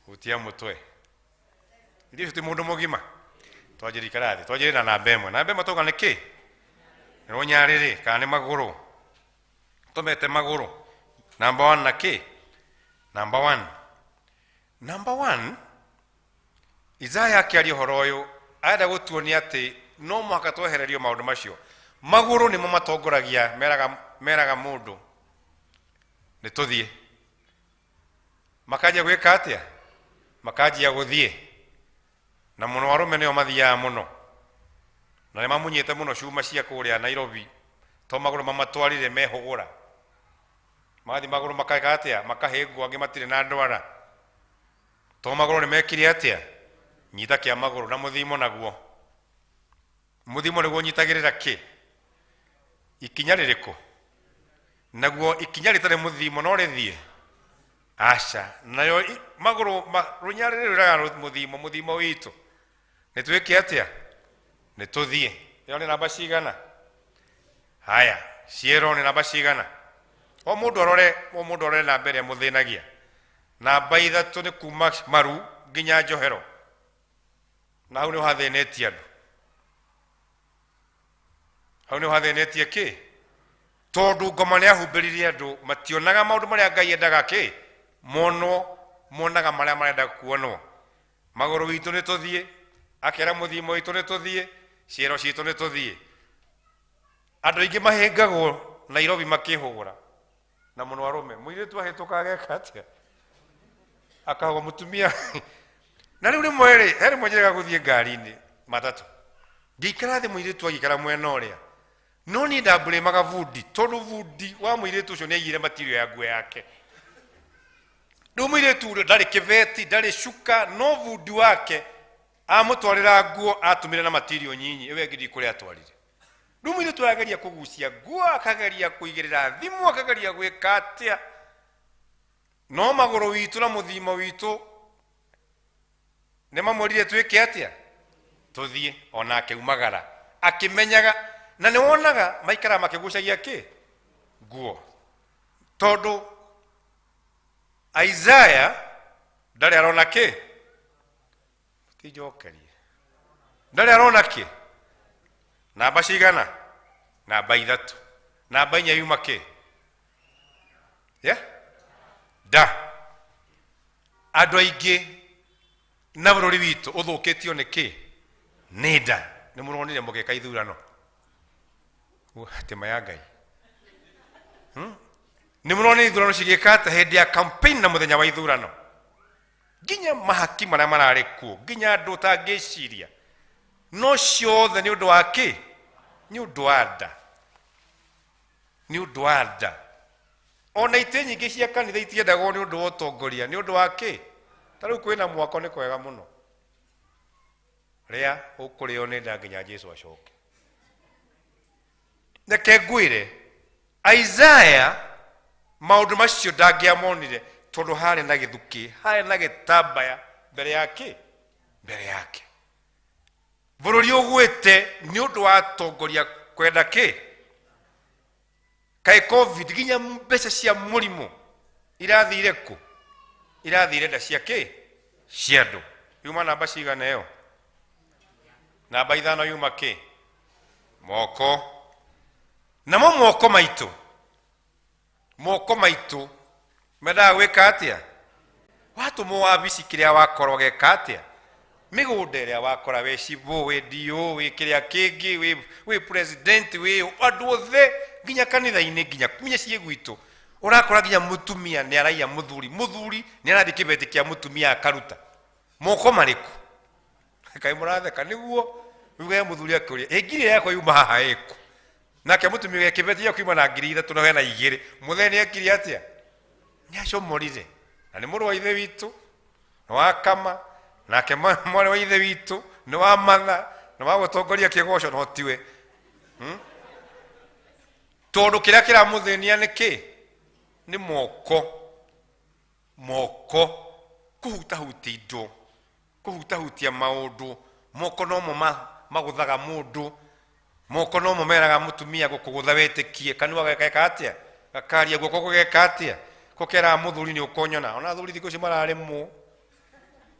Hutia mũtwe. Ithuĩ ti mũndũ mũgima. Twanjĩrĩria ikara thĩ. Twanjĩrĩria na namba 1. Namba 1 twauga nĩ kĩ? Nĩ rũnyarĩrĩ kana nĩ magũrũ? Tũmete magũrũ. Namba 1 na kĩ? Namba 1. Namba 1, Isaya akĩaria ũhoro ũyũ, arenda gũtuonia atĩ no mũhaka twehererio maũndũ macio. Magũrũ nĩmo matongoragia, meraga mũndũ nĩ tũthiĩ. Makanjia gwĩka atĩa? Makanjia gũthiĩ. Na mũno arũme nĩo mathiaga mũno. Na nĩ mamunyĩte mũno cuma cia kũrĩa Nairobi, to magũrũ mamatwarire mehũgũra. Mathiĩ magũrũ makeka atĩa? Makahĩngwo, angĩ matirĩ na ndwara. To magũrũ nĩ mekire atĩa? Nyita kĩa magũrũ na mũthimo naguo. Mũthimo nĩguo ũnyitagĩrĩra kĩ? Ikinya rĩrĩkũ? Naguo ikinya rĩtarĩ mũthimo no rĩthiĩ? Aca. Nayo magũrũ rũnyarĩrĩ rwĩraga mũthimo, mũthimo witũ. Nĩ twĩke atĩa? Nĩ tũthiĩ. Ĩyo nĩ namba cigana? Haya, ciero nĩ namba cigana? O mũndũ arore, o mũndũ arore namba ĩrĩa mũthĩnagia. Namba 3 nĩ kuma maru nginya njohero. Na hau nĩho hathĩnĩtie andũ, hau nĩho hathĩnĩtie kĩ, tondũ ngoma nĩ ahumbĩrire andũ mationaga maũndũ marĩa Ngai endaga kĩ monwo, monaga marĩa marenda kuonwo. Magũrũ witũ nĩ tũthiĩ, akera mũthimo witũ nĩ tũthiĩ, ciero citũ nĩ tũthiĩ. Andũ aingĩ mahĩngagwo Nairobi makĩhũgũra na mũno arũme, mũirĩtu ahĩtũka ageka atĩa, akahũga mũtumia. Na rĩu rĩmwe rĩ, he rĩmwe njĩrĩga gũthiĩ ngari-inĩ matatũ, ngĩikara thĩ, mũirĩtu agĩikara mwena ũrĩa, no niĩ ndambũrĩmaga bundi, tondũ bundi wa mũirĩtu ũcio nĩ aiyire matirio ya nguo yake. Rĩu mũirĩtu ũrĩa ndarĩ kĩbeti, ndarĩ cuka, no bundi wake amũtwarĩra nguo atũmire na matirio nyinyi, ĩyo ĩngĩ ndikũrĩa atwarire. Rĩu mũirĩtu arageria kũgucia nguo, akageria kũigĩrĩra thimũ, akageria gwĩka atĩa, no magũrũ witũ na mũthimo witũ nĩ mamwĩrire twĩke atĩa, tũthiĩ. Onake umagara akĩmenyaga, na nĩ wonaga maikara makĩgucagia kĩ nguo, tondũ Isaiah ndarĩ arona kĩ, tinjokerie, ndarĩ arona kĩ. Namba cigana? Namba 3. Namba 4 yuma kĩ? Yeah? Da andũ aingĩ na bũrũri witũ ũthũkĩtio nĩ kĩ? Nĩ nda. Nĩ mũronire mũgĩka ithurano hatima ya Ngai. Nĩ mũronire ithurano cigĩka atĩa hĩndĩ ya campaign na mũthenya wa ithurano, nginya mahaki marĩa mararĩ kuo, nginya andũ ũtangĩciria, no ciothe nĩ ũndũ wa kĩ? Nĩ ũndũ wa nda, nĩ ũndũ wa nda. Ona itĩ nyingĩ cia kanitha itiendagwo nĩ ũndũ wa ũtongoria, nĩ ũndũ wa kĩ? Ta rĩu kwĩna mwako nĩ kwega mũno, rĩa ũkũrĩo nĩ nda nginya Jesu acoke. Reke ngwĩre, Isaiah maũndũ macio ndangĩamonire, tondũ harĩ na gĩthukĩ, harĩ na gĩtambaya mbere yake, mbere yake. Bũrũri ũgwĩte nĩ ũndũ wa atongoria kwenda kĩ? Kaĩ COVID nginya mbeca cia mũrimũ irathire kũ? Irathire nda cia kĩ? Cia andũ. Yuma namba cigana ĩyo? Namba 5 yuma kĩ? Moko. Namo moko maitũ, moko maitũ mendaga gwĩka atĩa? Watũmwo wabici kĩrĩa wakorwo geka atĩa? Mĩgũnda ĩrĩa wakora wĩ cibũ, wĩ DO, wĩ kĩrĩa kĩngĩ, wĩ president, wĩ andũ othe, nginya kanitha-inĩ, nginya mĩciĩ gwitũ ũrakora nginya mũtumia nĩ araiya mũthuri, mũthuri nĩ arathiĩ kĩbeti kĩa mũtumia akaruta. Moko marĩkũ? Kaĩ mũratheka? Nĩguo uge mũthuri akĩũria, ĩ ngiri yakwa yuma haha ĩkũ? Nake mũtumia kĩbeti gĩaku yuma na ngiri 3 na hena 2. Mũthee nĩ ekire atĩa? Nĩ acomorire. Na nĩ mũrũ wa ithe witũ, nĩ wa kama, nake mwarĩ wa ithe witũ, nĩ wa matha, nĩ wa gũtongoria kĩgoco, no tiwe. Tondũ kĩrĩa kĩramũthĩnia nĩ kĩ? Nĩ moko. Moko kũhutahutia indo, kũhutahutia maũndũ. Moko nomo magũthaga mũndũ, moko nomo meraga mũtumia gũkũgũtha wĩtĩkie, kanua gageka atĩa? Gakaria, guoko gũgeka atĩa? Gũkeraga mũthuri nĩ ũkũnyona. Ona athuri thikũ ici mararĩmwo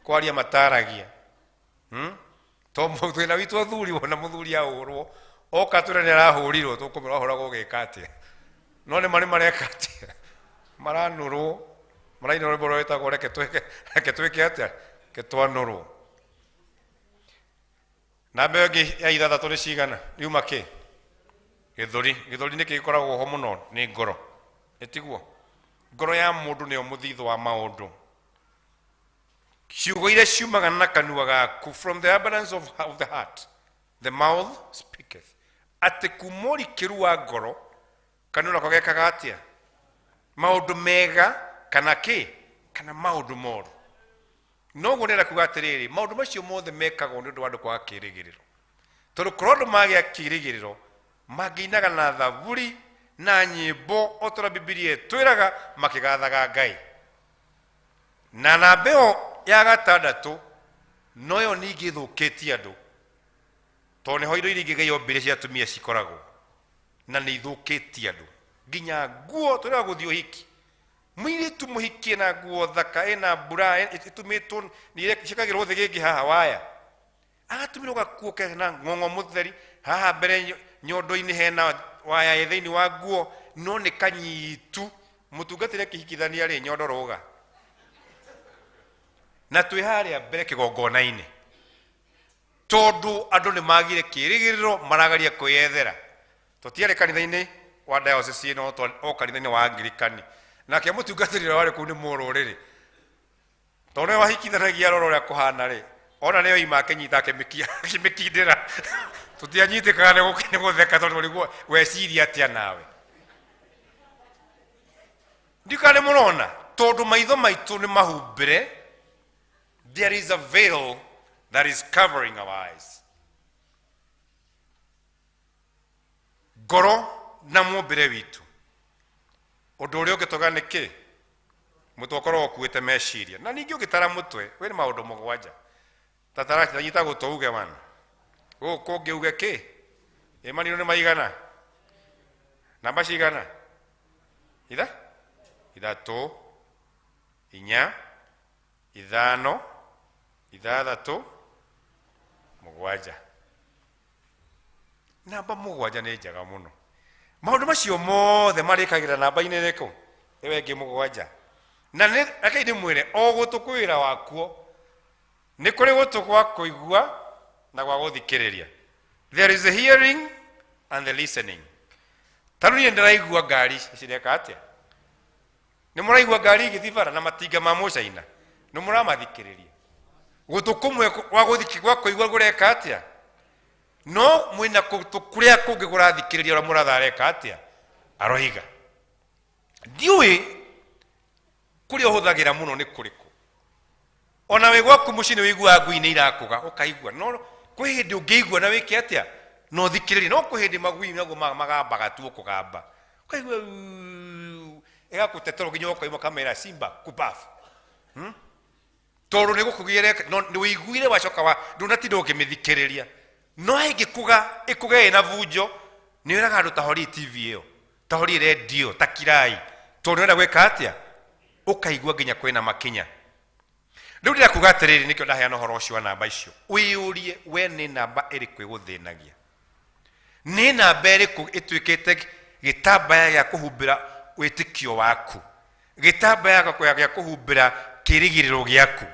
kwaria mataragia. To thĩna witũ athuri, wona mũthuri ahũrwo oka twĩre nĩ arahũrirwo, tũkũmwĩra ahũragwo ũgĩka atĩa? No nĩ marĩ mareka atĩa? Maranũrwo, maraina rwĩmbo rwĩtagwo reke twĩke, reke twĩke atĩa? Reke twanũrwo. Namba ĩyo ĩngĩ ya 6 nĩ cigana? Yuma kĩ? Gĩthũri. Gĩthũri nĩkĩ gĩkoragwo ho mũno? Nĩ ngoro. Ĩtiguo? Ngoro ya mũndũ nĩyo mũthithũ wa maũndũ. Ciugo iria ciumaga na kanua gaku, from the abundance of the heart the mouth speaketh. Atĩ kuma ũrikĩru wa ngoro kanua nako gekaga atĩa? Maũndũ mega kana kĩ? Kana maũndũ moru. Noguo ndĩrenda kuga atĩrĩrĩ, maũndũ macio mothe mekagwo nĩ ũndũ wa andũ kwaga kĩĩrĩgĩrĩro. Tondũ korwo andũ magĩa kĩĩrĩgĩrĩro, mangĩinaga na thaburi na nyĩmbo o ta ũrĩa Bibilia ĩtwĩraga, makĩgathaga Ngai. Na namba ĩyo ya 6 noyo ningĩ ĩthũkĩtie andũ, tondũ nĩho indo iria ingĩ Ngai ombire cia atumia cikoragwo, na nĩ ithũkĩtie andũ. Nginya nguo, tũrĩa gũthiĩ ũhiki, mũirĩtu mũhikie na nguo thaka ĩna mbura ĩtumĩtwo, ciĩkagĩrwo thĩ gĩngĩ haha waya. Agatumĩrwo gakuo kena ng'ong'o mũtheri haha mbere nyondo-inĩ hena waya ĩ thĩinĩ wa nguo no nĩ kanyitu mũtungatĩre kĩhikithania rĩ nyondo rũga na twĩ harĩa mbere kĩgongona-inĩ tondũ andũ nĩ magire kĩrĩgĩrĩro maragaria kwĩyethera tũtiarĩ kanitha-inĩ wa diocese ĩno o kanitha-inĩ wa Anglikani nake mũtungatĩri ũrĩa warĩ kũu nĩ mũrũrĩrĩ tondũ nĩwe wahikithanagia rora ũrĩa kũhana rĩ ona nĩyo ima akĩnyita akĩmĩkindĩra tũtianyitĩkaga nĩ gũtheka tondũ ũrigwo weciria atĩa nawe ndikana nĩ mũrona tondũ maitho maitũ nĩ mahumbĩre. There is a veil that is covering our eyes. Ngoro na mũmbĩre witũ ũndũ ũrĩa ũngĩtoga nĩ kĩ mũtwe ũkoragwo ũkuĩte meciria na ningĩ ũngĩtara mũtwe wĩ nĩ maũndũ mũgwanja tataranyita gũtũ uge wana gũkũ kũngĩ uge kĩ ĩ manino nĩ maigana namba cigana itha ithatũ inya ithano ithathatũ mũgwanja. Namba mũgwanja nĩ njega mũno maũndũ macio mothe marĩkagĩra namba-inĩ ĩrĩkũ ĩyo ĩngĩ mũgwanja na reke ndĩmwĩre o gũtũ kwĩ wĩra wakuo nĩ kũrĩ gũtũ gwa kũigua na gwa gũthikĩrĩria. There is a hearing and the listening. Ta rĩu niĩ ndĩraigua ngari cireka atĩa nĩ mũraigua ngari igĩthiĩ bara na matinga ma mũcaina nĩ mũramathikĩrĩria gũtũ kũmwe gwa gũthiki gwa kũigua kũreka atĩa no mwĩna kũtũ kũrĩa kũngĩ kũrathikĩrĩria ũrĩa mũratha areka atĩa aroiga ndiũĩ kũrĩa ũhũthagĩra mũno nĩ kũrĩkũ ona wĩ gwaku mũciĩ nĩ wĩiguaga ngui nĩ irakũga ũkaigua no kwĩ hĩndĩ ũngĩigua na wĩke atĩa no thikĩrĩrie no kwĩ hĩndĩ magui naguo magambaga tu kũgamba ũkaigua ĩgakũtetera nginya ũkoima kamera simba kubafu tondũ nĩ gũkũgĩre no nĩ wĩiguire wacoka wa ndũnatinda ũkĩmĩthikĩrĩria no ĩngĩkũga ĩkũge ĩna bunjo nĩ wĩraga andũ ta horie TV ĩyo ta horie redio ta kirai tondũ nĩũrenda gwĩka atĩa ũkaigua nginya kwĩna makinya rĩu ndĩrenda kuga atĩrĩrĩ nĩkĩo ndaheana ũhoro ũcio wa namba icio wĩyũrie we nĩ namba ĩrĩkũ ĩgũthĩnagia nĩ namba ĩrĩkũ ĩtuĩkĩte gĩtambaya gĩa kũhumbĩra wĩtĩkio waku gĩtambaya gĩa kũhumbĩra kĩrĩgĩrĩro gĩaku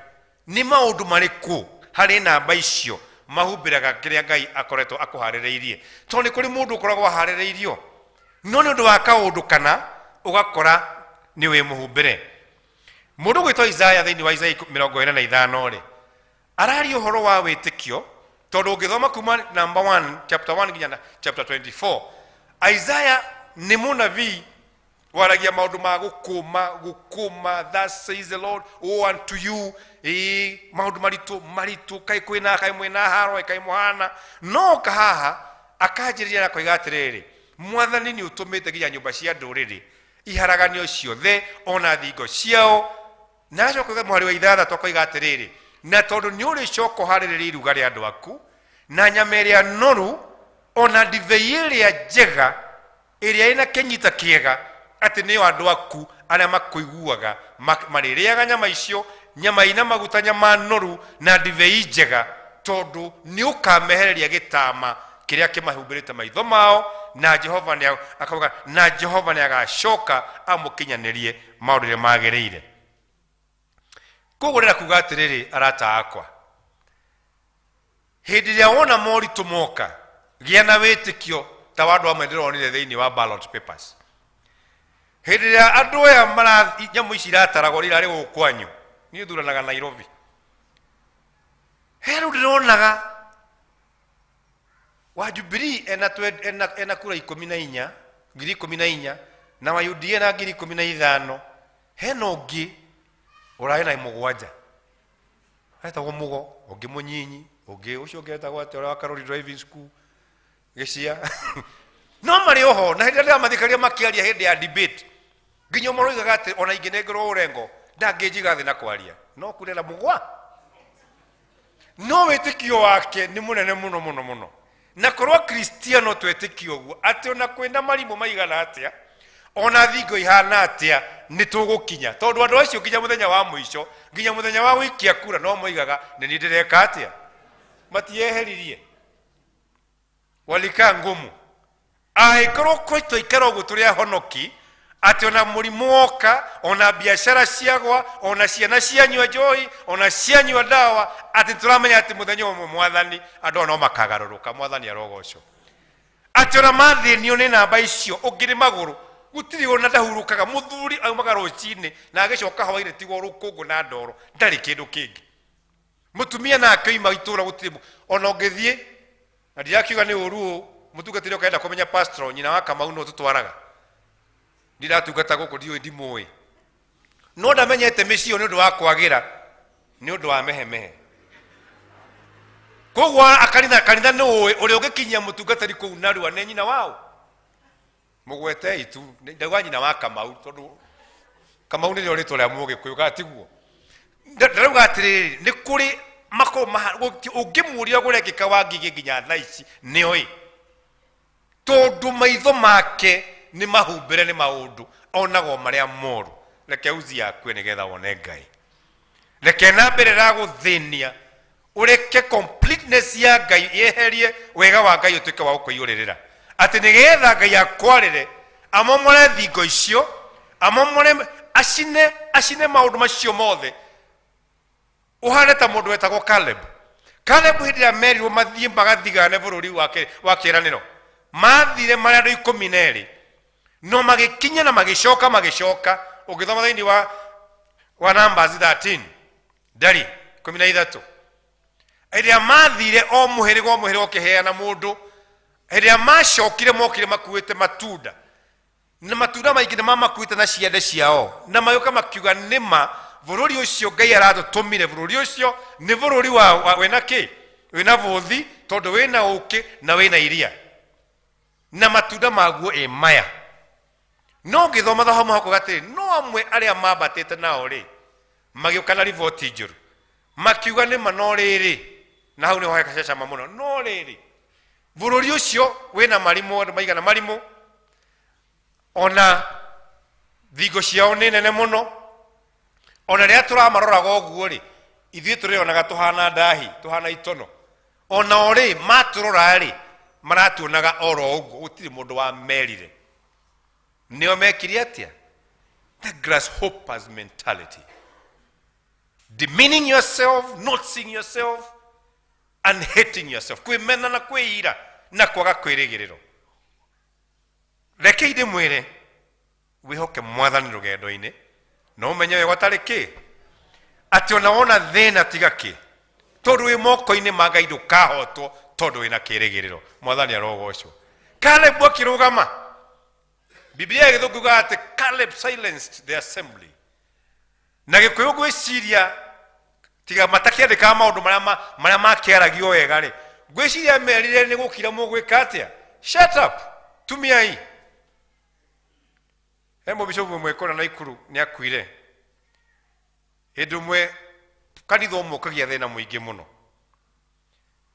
nĩ maũndũ marĩkũ harĩ namba icio mahumbĩraga kĩrĩa Ngai akoretwo akũharĩrĩirie tondũ nĩ kũrĩ mũndũ ũkoragwo aharĩrĩirio no nĩ ũndũ wa kaũndũ kana ũgakora nĩ wĩ mũhumbĩre mũndũ gwĩtwo Isaya thĩinĩ wa Isaya 45 rĩ araria ũhoro wa wĩtĩkio tondũ ũngĩthoma kuma number 1 chapter 1 nginya chapter 24 Isaya nĩ mũnabii waragia maũndũ ma gũkũma gũkũma thus says the Lord woe unto you ĩĩ maũndũ maritũ maritũ kaĩ kwĩna kaĩ mwĩna haro kaĩ mũhana no kahaha akanjĩrĩria na koiga atĩrĩrĩ mwathani nĩ ũtũmĩte nginya nyũmba cia ndũrĩrĩ iharaganio ciothe ona thingo ciao na acoka koiga mũhari wa ithathatũ akoiga atĩrĩrĩ na tondũ nĩ ũrĩcoka ũharĩrĩrie iruga rĩa andũ aku na nyama ĩrĩa noru ona ndibei ĩrĩa njega ĩrĩa ĩna kĩnyita kĩega atĩ nĩyo andũ aku arĩa makũiguaga marĩrĩaga nyama icio nyama ina maguta nyama noru na ndibei njega tondũ nĩ ũkamehereria gĩtama kĩrĩa kĩmahumbĩrĩte maitho mao na Jehova nĩ akauga na Jehova nĩ agacoka amũkinyanĩrie maũndũ ũrĩa magĩrĩire koguo ndĩrenda kuga atĩrĩrĩ arata akwa hĩndĩ ĩrĩa wona moritũ moka gĩa na wĩtĩkio ta wa andũ amwe ndĩronire thĩinĩ wa ballot papers hĩndĩ ĩrĩa andũ aya mara nyamũ ici irataragwo rĩrarĩ gũkũ kwanyu niĩ thuranaga Nairobi he rĩu ndĩronaga wa Jubilee ena kura 14 ngiri 14 na wa UDA na ngiri 15 hena ũngĩ ũrarĩ na mũgwanja etagwo Mũgo ũngĩ mũnyinyi ũngĩ ũcio ũngĩ etagwo atĩa ũrĩa wa Karori driving school gĩcia no marĩ oho na hĩndĩ ĩrĩa ndĩramathikĩrĩria makĩaria hĩndĩ ya debate nginya ũmwe ũroigaga atĩ ona ingĩnengerwo ũrengo ndangĩnjiga thĩ na kwaria no kurera mũgwa no wĩtĩkio wake nĩ mũnene mũno mũno mũno na korwo kristiano twetĩkio ũguo atĩ ona kwĩna marimũ maigana atĩa ona thingo ihana atĩa nĩ tũgũkinya tondũ andũ acio nginya mũthenya wa mũico nginya mũthenya wa gũikia kura no moigaga nĩ niĩ ndĩreka atĩa Matieheririe. Walikaa ngumu. Angĩkorwo kwe twaikara ũguo tũrĩ ahonoki, atĩ ona mũrimũ woka, ona biacara ciagwa, ona ciana cianyua njohi, ona cianyua ndawa, atĩ tũramenya atĩ mũthenya ũmwe mwathani andũ aya no makagarũrũka. Mwathani arogocwo. Atĩ ona mathĩnio nĩ namba icio ũngĩrĩ magũrũ gũtirĩ ona ndahurũkaga. Mũthuri aumaga rũcinĩ na agĩcoka hwainĩ, tigwo rũkũngũ na ndoro, ndarĩ kĩndũ kĩngĩ. Mũtumia nake oima itũra gũtirĩ ona ũngĩthiĩ na ndirakiuga nĩ ũru ũũ, mũtungatĩri ũkaenda kũmenya pastor nyina wa Kamau no tũtwaraga, ndiratungata gũkũ, ndiũĩ, ndimũĩ, no ndamenyete mĩciĩ ĩyo nĩ ũndũ wa kwagĩra, nĩ ũndũ wa mehemehe. Koguo akanitha kanitha nĩ ũĩ ũrĩa ũngĩkinyia mũtungatĩri kũu narua nĩ nyina wao. Mũgwetei tu, ndauga nyina wa Kamau tondũ Kamau nĩrĩo rĩtwa rĩa Mũgĩkũyũ, kana tiguo? Ndarauga atĩrĩrĩ, nĩ kũrĩ makorwo ũngĩmũria kũrekĩka wa Ngigĩ nginya thaa ici nĩoĩ, tondũ maitho make nĩ mahumbĩre nĩ maũndũ, onagwo marĩa moru. Reke uzi yakue nĩgetha wone Ngai. Reke na mbere ragũthĩnia, ũreke completeness ya Ngai yeherie wega wa Ngai ũtuĩke wa gũkũiyũrĩrĩra, atĩ nĩgetha Ngai akwarĩre, amomore thingo icio, amomore, acine, acine maũndũ macio mothe, ũhane ta mũndũ wetagwo Caleb. Caleb hĩndĩ ĩrĩa merirwo mathiĩ magathigane bũrũri wa kĩĩranĩro, mathire marĩ andũ 12, no magĩkinya na magĩcoka, magĩcoka. Ũngĩthoma thĩinĩ wa Numbers 13, ndari 13, ĩrĩa mathire o mũhĩrĩga o mũhĩrĩga ũkĩheana mũndũ, ĩrĩa macokire mokire makuĩte matunda, na matunda maingĩ nĩ mamakuĩte na ciande ciao, na magĩũka makiuga nĩma bũrũri ũcio Ngai aratũtũmire, bũrũri ũcio nĩ bũrũri wa wĩna kĩ, wĩna bũthi, tondũ wĩna ũkĩ na wĩna iria, na matunda maguo ĩ maya. No ngĩthoma thoma hakuga atĩrĩ, no amwe arĩa mambatĩte nao rĩ magĩũka na riboti njũru, makiuga nĩma, no rĩrĩ, na hau nĩho hekacecama mũno, no rĩrĩ bũrũri ũcio wĩna marimũ, andũ maigana marimũ, ona thingo ciao nĩ nene mũno, ona rĩrĩa tũramaroraga ũguo rĩ, ithuĩ tũrĩonaga tũhana ndahi, tũhana itono, ona o rĩ matũrora rĩ maratuonaga oro ũguo, gũtirĩ mũndũ wamerire. Nĩo mekire atĩa? The grasshoppers mentality, demeaning yourself, not seeing yourself and hating yourself, kwĩmena na kwĩira na kwaga kwĩrĩgĩrĩro. Reke ndĩmwĩre, wĩhoke mwathani rũgendo-inĩ, na ũmenye wega ũtarĩ kĩ, atĩ ona wona thĩna tiga kĩ, tondũ wĩ moko-inĩ ma Ngai ndũkahotwo, tondũ wĩna kĩrĩgĩrĩro. Mwathani arogocwo. Caleb akĩrũgama, Biblia ya Gĩthũngũ yugaga atĩ Caleb silenced the assembly. Na Gĩkũyũ ngwĩciria tiga matakĩandĩkaga maũndũ marĩa makĩaragio wega rĩ, ngwĩciria merire nĩ gũkira mũgwĩka atĩa, shut up, tumiai. He mũbishopu ũmwe kũrĩa Naikuru nĩ akuire. Hĩndĩ ĩmwe kanitha ũmwe ũkagĩa thĩna mũingĩ mũno,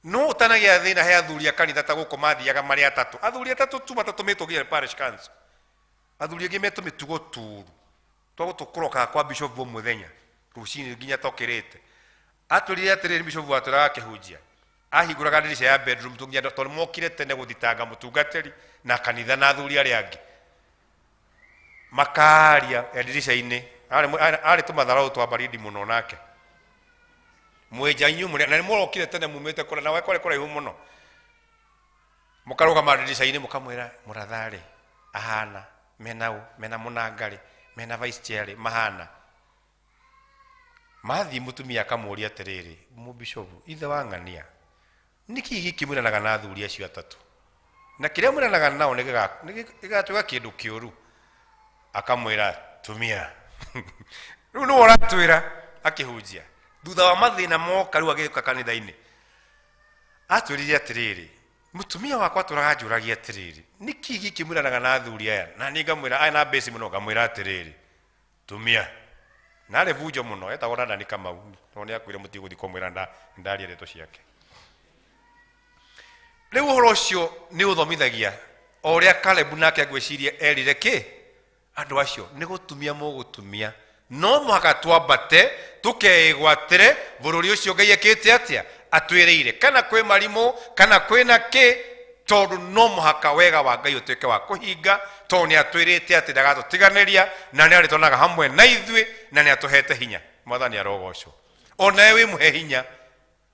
no ũtanagĩa thĩna he athuri a kanitha ta gũkũ mathiaga marĩ atatũ, athuri atatũ tu matatũmĩtwo nginya parish council, athuri angĩ metũ mĩtugo tũru twa gũtũkũrokaga kwa bishop o mũthenya rũcinĩ nginya tokĩrĩte. Atwĩrire atĩrĩrĩ, bishop watwĩraga akĩhunjia, ahingũraga ndirica ya bedroom tu nginya tondũ mokire tene gũthitanga mũtungatĩri na kanitha na athuri arĩa angĩ, makaria e ndirica-inĩ, arĩ tũmatharau twa baridi mũno nake mwenja inyuĩ mũrĩ na nĩ mũrokire tene mumĩte kũrĩa nawe kwarĩ kũraihu mũno, mũkarũgama ndirica-inĩ mũkamwĩra mũratharĩ ahana mena ũ, mena mũnangarĩ, mena vice chair rĩ, mahana mathiĩ. Mũtumia akamũria atĩrĩrĩ, mũbishopu ithe wa ng'ania, nĩkĩ gĩkĩ mwĩranaga na athuri acio atatũ, na kĩrĩa mwĩranaga nao nĩ gĩgatuĩka kĩndũ kĩũru? Akamwĩra, tumia, rĩu nĩwe ũratwĩra akĩhunjia. Thutha wa mathĩna moka rĩu agĩũka kanitha-inĩ, atwĩrire atĩrĩrĩ, mũtumia wakwa atũraga anjũragia atĩrĩrĩ, nĩkĩ gĩkĩ mwĩranaga na athuri aya? Na niĩ ngamwĩra aya na mbĩci mũno, ngamwĩra atĩrĩrĩ, tumia, narĩ bunjo mũno, etagwo Dandani Kamau, no nĩ akuire, mũtigũthiĩ kũmwĩra ndaria ndeto ciake. Rĩu ũhoro ũcio nĩ ũthomithagia o ũrĩa Caleb nake ngwĩciria erire kĩ andũ acio, nĩ gũtumia mũgũtumia, no mũhaka twambate tũkeĩgwatĩre bũrũri ũcio Ngai ekĩte atĩa. Atwĩrĩire kana kwĩ marimũ kana kwĩna kĩ, tondũ no mũhaka wega wa Ngai ũtuĩke wa kũhinga, tondũ nĩ atwĩrĩte atĩ ndagatũtiganĩria na nĩ arĩtwanaga hamwe na ithuĩ na nĩ atũhete hinya. Mwathani arogocwo. Onawe wĩmũhe hinya,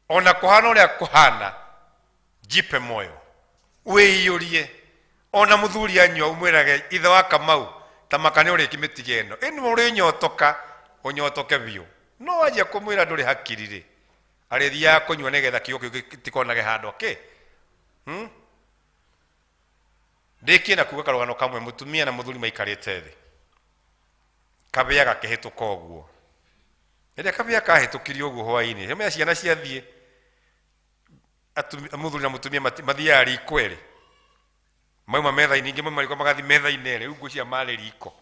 ona kũhana ũrĩa kũhana, jipe moyo, wĩiyũrie. Ona mũthuri anyua ũmwĩrage ithe wa Kamau ta maka nĩ ũrĩki mĩtigo ĩno ĩno ũrĩnyotoka, ũnyotoke biũ. No wanjia kũmwĩra ndũrĩ hakiri rĩ, arĩthiaga kũnyua nĩgetha kiugo kĩu gĩtikonage handũ akĩ. Ndĩkie na kuga karũgano kamwe, mũtumia na mũthuri maikarĩte thĩ, kabĩa gakĩhĩtũka ũguo. Rĩrĩa kabĩa kahĩtũkirie ũguo hwaĩ-inĩ, hĩmwe ciana ciathiĩ, mũthuri na mũtumia mathiaga riko erĩ, mauma metha-inĩ, ingĩ mauma riko magathiĩ metha-inĩ erĩ, rĩu ngũcia marĩ riko.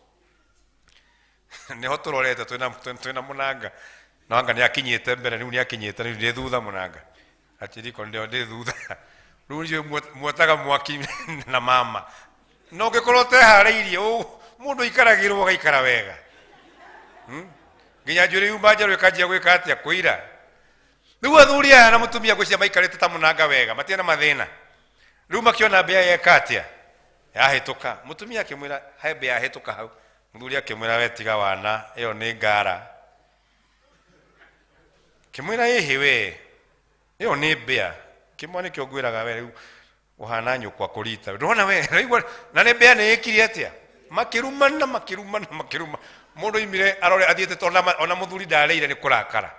Nĩho tũrorete twĩna mũnanga, na anga nĩakinyĩte mbere, rĩu nĩakinyĩte, rĩu ndĩ thutha mũnanga, ati riko ndĩo ndĩ thutha. Rĩu niĩ muotaga mwaki na mama, na ũngĩkorwo ũteharĩirie, mũndũ aikaragĩrwo agaikara wega. Nginya njuĩrĩ yuma njerũ ĩkanjia gwĩka atĩa? Kũira. Rĩu athuri aya na mũtumia ngwĩciria maikarĩte ta mũnanga wega, matirĩ na mathĩna. Rĩu makĩona mbĩa yeka atĩa? Yahĩtũka. Mũtumia akĩmwĩra, he mbĩa yahĩtũka hau. Mũthuri akĩmwĩra, we tiga wana, ĩyo nĩ ngara. Kĩmwĩra, ĩhĩ we, ĩyo nĩ mbĩa. Kĩmwe nĩkĩo ngwĩraga we rĩu ũhana nyũkwa kũrita. Ndũrona we, ũraigua, na nĩ mbĩa nĩ ĩkire atĩa? Makĩrumana, makĩrumana, makĩruma. Mũndũ oimire arore athiĩte tondũ ona mũthuri ndarĩire nĩ kũrakara.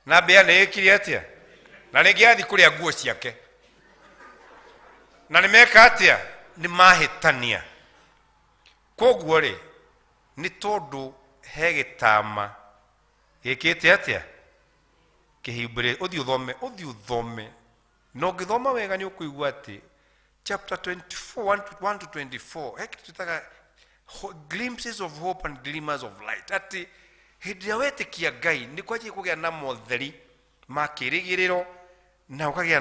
Na mbĩa nĩ ĩkire atĩa? Na rĩngĩ athiĩ kũrĩa nguo ciake. Na nĩ meka atĩa? Nĩ mahĩtania. Koguo rĩ, nĩ tondũ he gĩtama gĩkĩte atĩa? Kĩhumbĩre. Ũthiĩ ũthome, ũthiĩ ũthome. Na ũngĩthoma wega nĩ ũkũigua atĩ chapter 24, 1 to 24, he kĩndũ twĩtaga glimpses of hope and glimmers of light. Atĩ hĩndĩ ĩrĩa wetĩkia Ngai nĩ kwanjia kũgĩa na motheri ma kĩĩrĩgĩrĩro, na ũkagĩa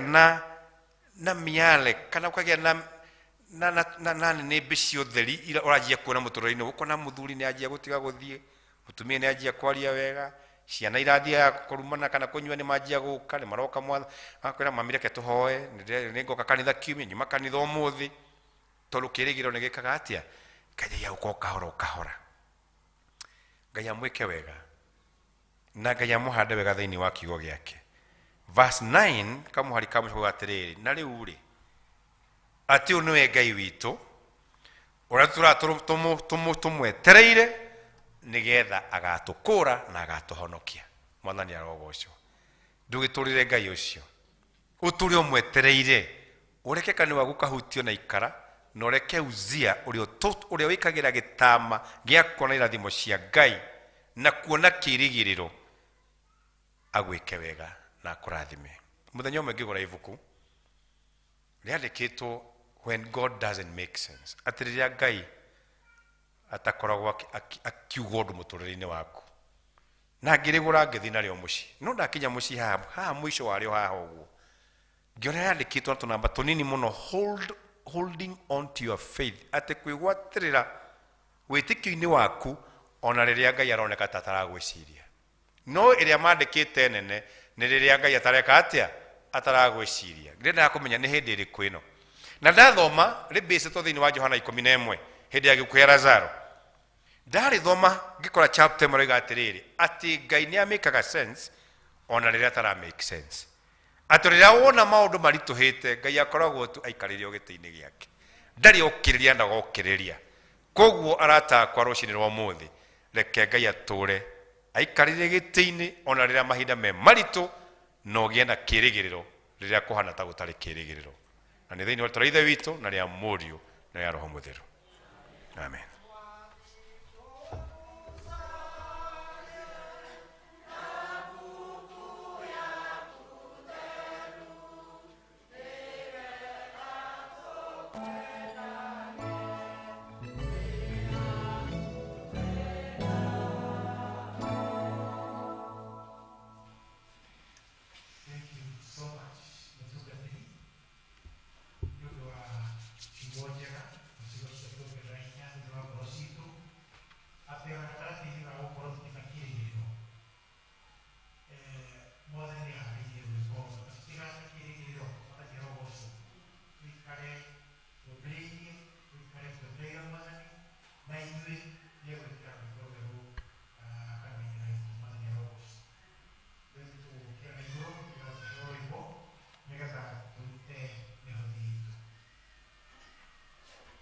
na mĩale, kana ũkagĩa na nĩnĩmbĩ cia ũtheri iria ũranjia kuona mũtũrĩre-inĩ. Ũkona mũthuri nĩ anjia gũtiga gũthiĩ, mũtumia nĩ anjia kwaria wega, ciana irathiaga kũrumana kana kũnyua nĩ manjia gũka, nĩ maroka makwĩra mami reke tũhoe, nĩ ngoka kanitha kiumia, nyuma kanitha ũmũthĩ, tondũ kĩĩrĩgĩrĩro nĩ gĩkaga atĩa? Kĩanjagia gũka o kahora o kahora. Ngai amwĩke wega na Ngai amũhande wega thĩinĩ wa kiugo gĩake. Verse 9 kamũhari ka mũico kauga atĩrĩrĩ, na rĩu rĩ, atĩ ũyũ nĩwe Ngai witũ ũrĩa tũmwetereire nĩgetha agatũkũra na agatũhonokia. Mwathani arogocwo. Ndũgĩtũrĩre Ngai ũcio, ũtũre ũmwetereire, ũreke kanua waku kahutio na ikara, na ũreke Uzia ũrĩa wĩkagĩra gĩtama gĩa kuona irathimo cia Ngai na kuona kĩĩrĩgĩrĩro agwĩke wega na akũrathime. Mũthenya ũmwe ngĩgũra ibuku rĩandĩkĩtwo When God Doesn't Make Sense, atĩ rĩrĩa Ngai atakoragwo akiuga ũndũ mũtũrĩre-inĩ waku. Na ngĩrĩgũra ngĩthiĩ narĩo mũciĩ, no ndakinya mũciĩ haha mũico warĩo haha ũguo, ngĩona rĩandĩkĩtwo na tũnamba tũnini mũno, holding on to your faith, atĩ kwĩgwatĩrĩra wĩtĩkio-inĩ waku ona rĩrĩa Ngai aroneka ta ataragwĩciria. No ĩrĩa mandĩkĩte nene nĩ rĩrĩa Ngai atareka atĩa? Ataragwĩciria. Ndĩrendaga kũmenya nĩ hĩndĩ ĩrĩkũ ĩno. Na ndathoma rĩmbĩcĩtwo thĩinĩ wa Johana 11 hĩndĩ ya gĩkuũ kĩa Lazaro. Ndarĩthoma ngĩkora chapter ĩmwe ĩroiga atĩrĩrĩ, atĩ Ngai nĩ amĩkaga sense ona rĩrĩa atara make sense. Atĩ rĩrĩa wona maũndũ maritũhĩte, Ngai akoragwo tu aikarĩire o gĩtĩ-inĩ gĩake. Ndarĩ okĩrĩria na gokĩrĩria. Koguo arata akwa rũcinĩ rwa ũmũthĩ, reke Ngai atũre aikarĩire gĩtĩ-inĩ ona rĩrĩa mahinda me maritũ, na ũgĩe na kĩĩrĩgĩrĩro rĩrĩa kũhana ta gũtarĩ kĩĩrĩgĩrĩro. Na nĩ thĩinĩ wa rĩĩtwa rĩa Ithe witũ na rĩa Mũriũ na rĩa Roho Mũtheru. Amen. Thank you so much, mũtungatĩri, nĩ ũndũ wa ciugo njega na ciugo cia kuongerera hinya thĩinĩ wa ngoro citũ, atĩ ona gatagatĩ-inĩ ga gũkorwo tũtirĩ na kĩĩrĩgĩrĩro, Mwathani nĩ aharĩirie gwĩka ũguo, na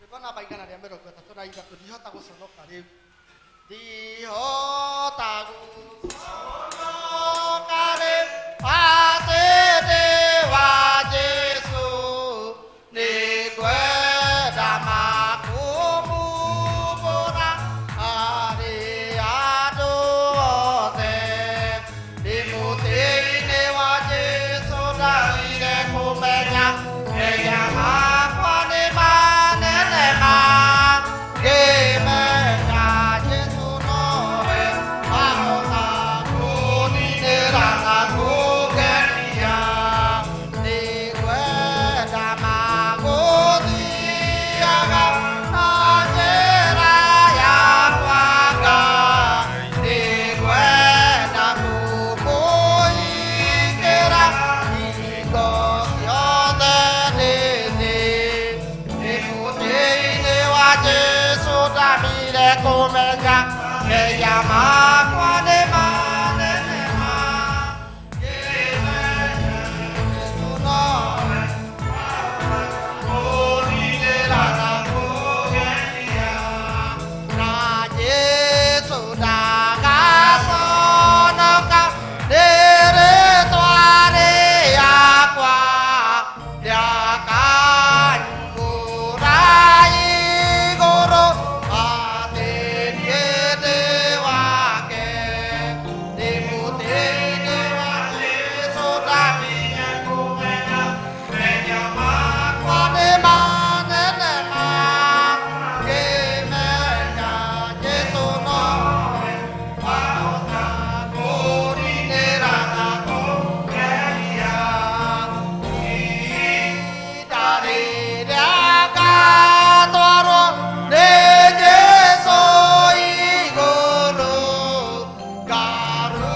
Rwĩmbo namba 133 ndihota gũconoka rĩu, ndihota gũconoka rĩu atĩ ndĩ wa Jesũ, nĩngwenda makũmumbũra harĩ andũ othe. Ndĩ mũtĩ-inĩ wa Jesũ ndagire kũmenya mehia makwa nĩ manene ma, ngĩmenya Jesũ nowe wahota kũninĩra na kũngenia. Nĩngwenda magũthiaga na njĩra yakwa Ngai, nĩngwenda kũmũhingĩra hingo ciothe ndĩ thĩ. Ndĩ mũtĩ-inĩ wa Jesũ ndambire kũmenya mehia makwa nĩ manene ma, ngĩmenya Jesũ nowe kũninĩra na kũngenia. Na Jesũ ndagaconoka nĩ rĩtwa rĩakwa, ndakanyugũra igũrũ atĩ niĩ ndĩ wake. Ndĩ mũtĩ-inĩ wa Jesũ ndambire kũmenya mehia makwa nĩ manene ma, ngĩmenya Jesũ nowe wahota kũninĩra na kũngenia. Ihinda rĩrĩa ngatwarwo nĩ Jesũ igũrũ,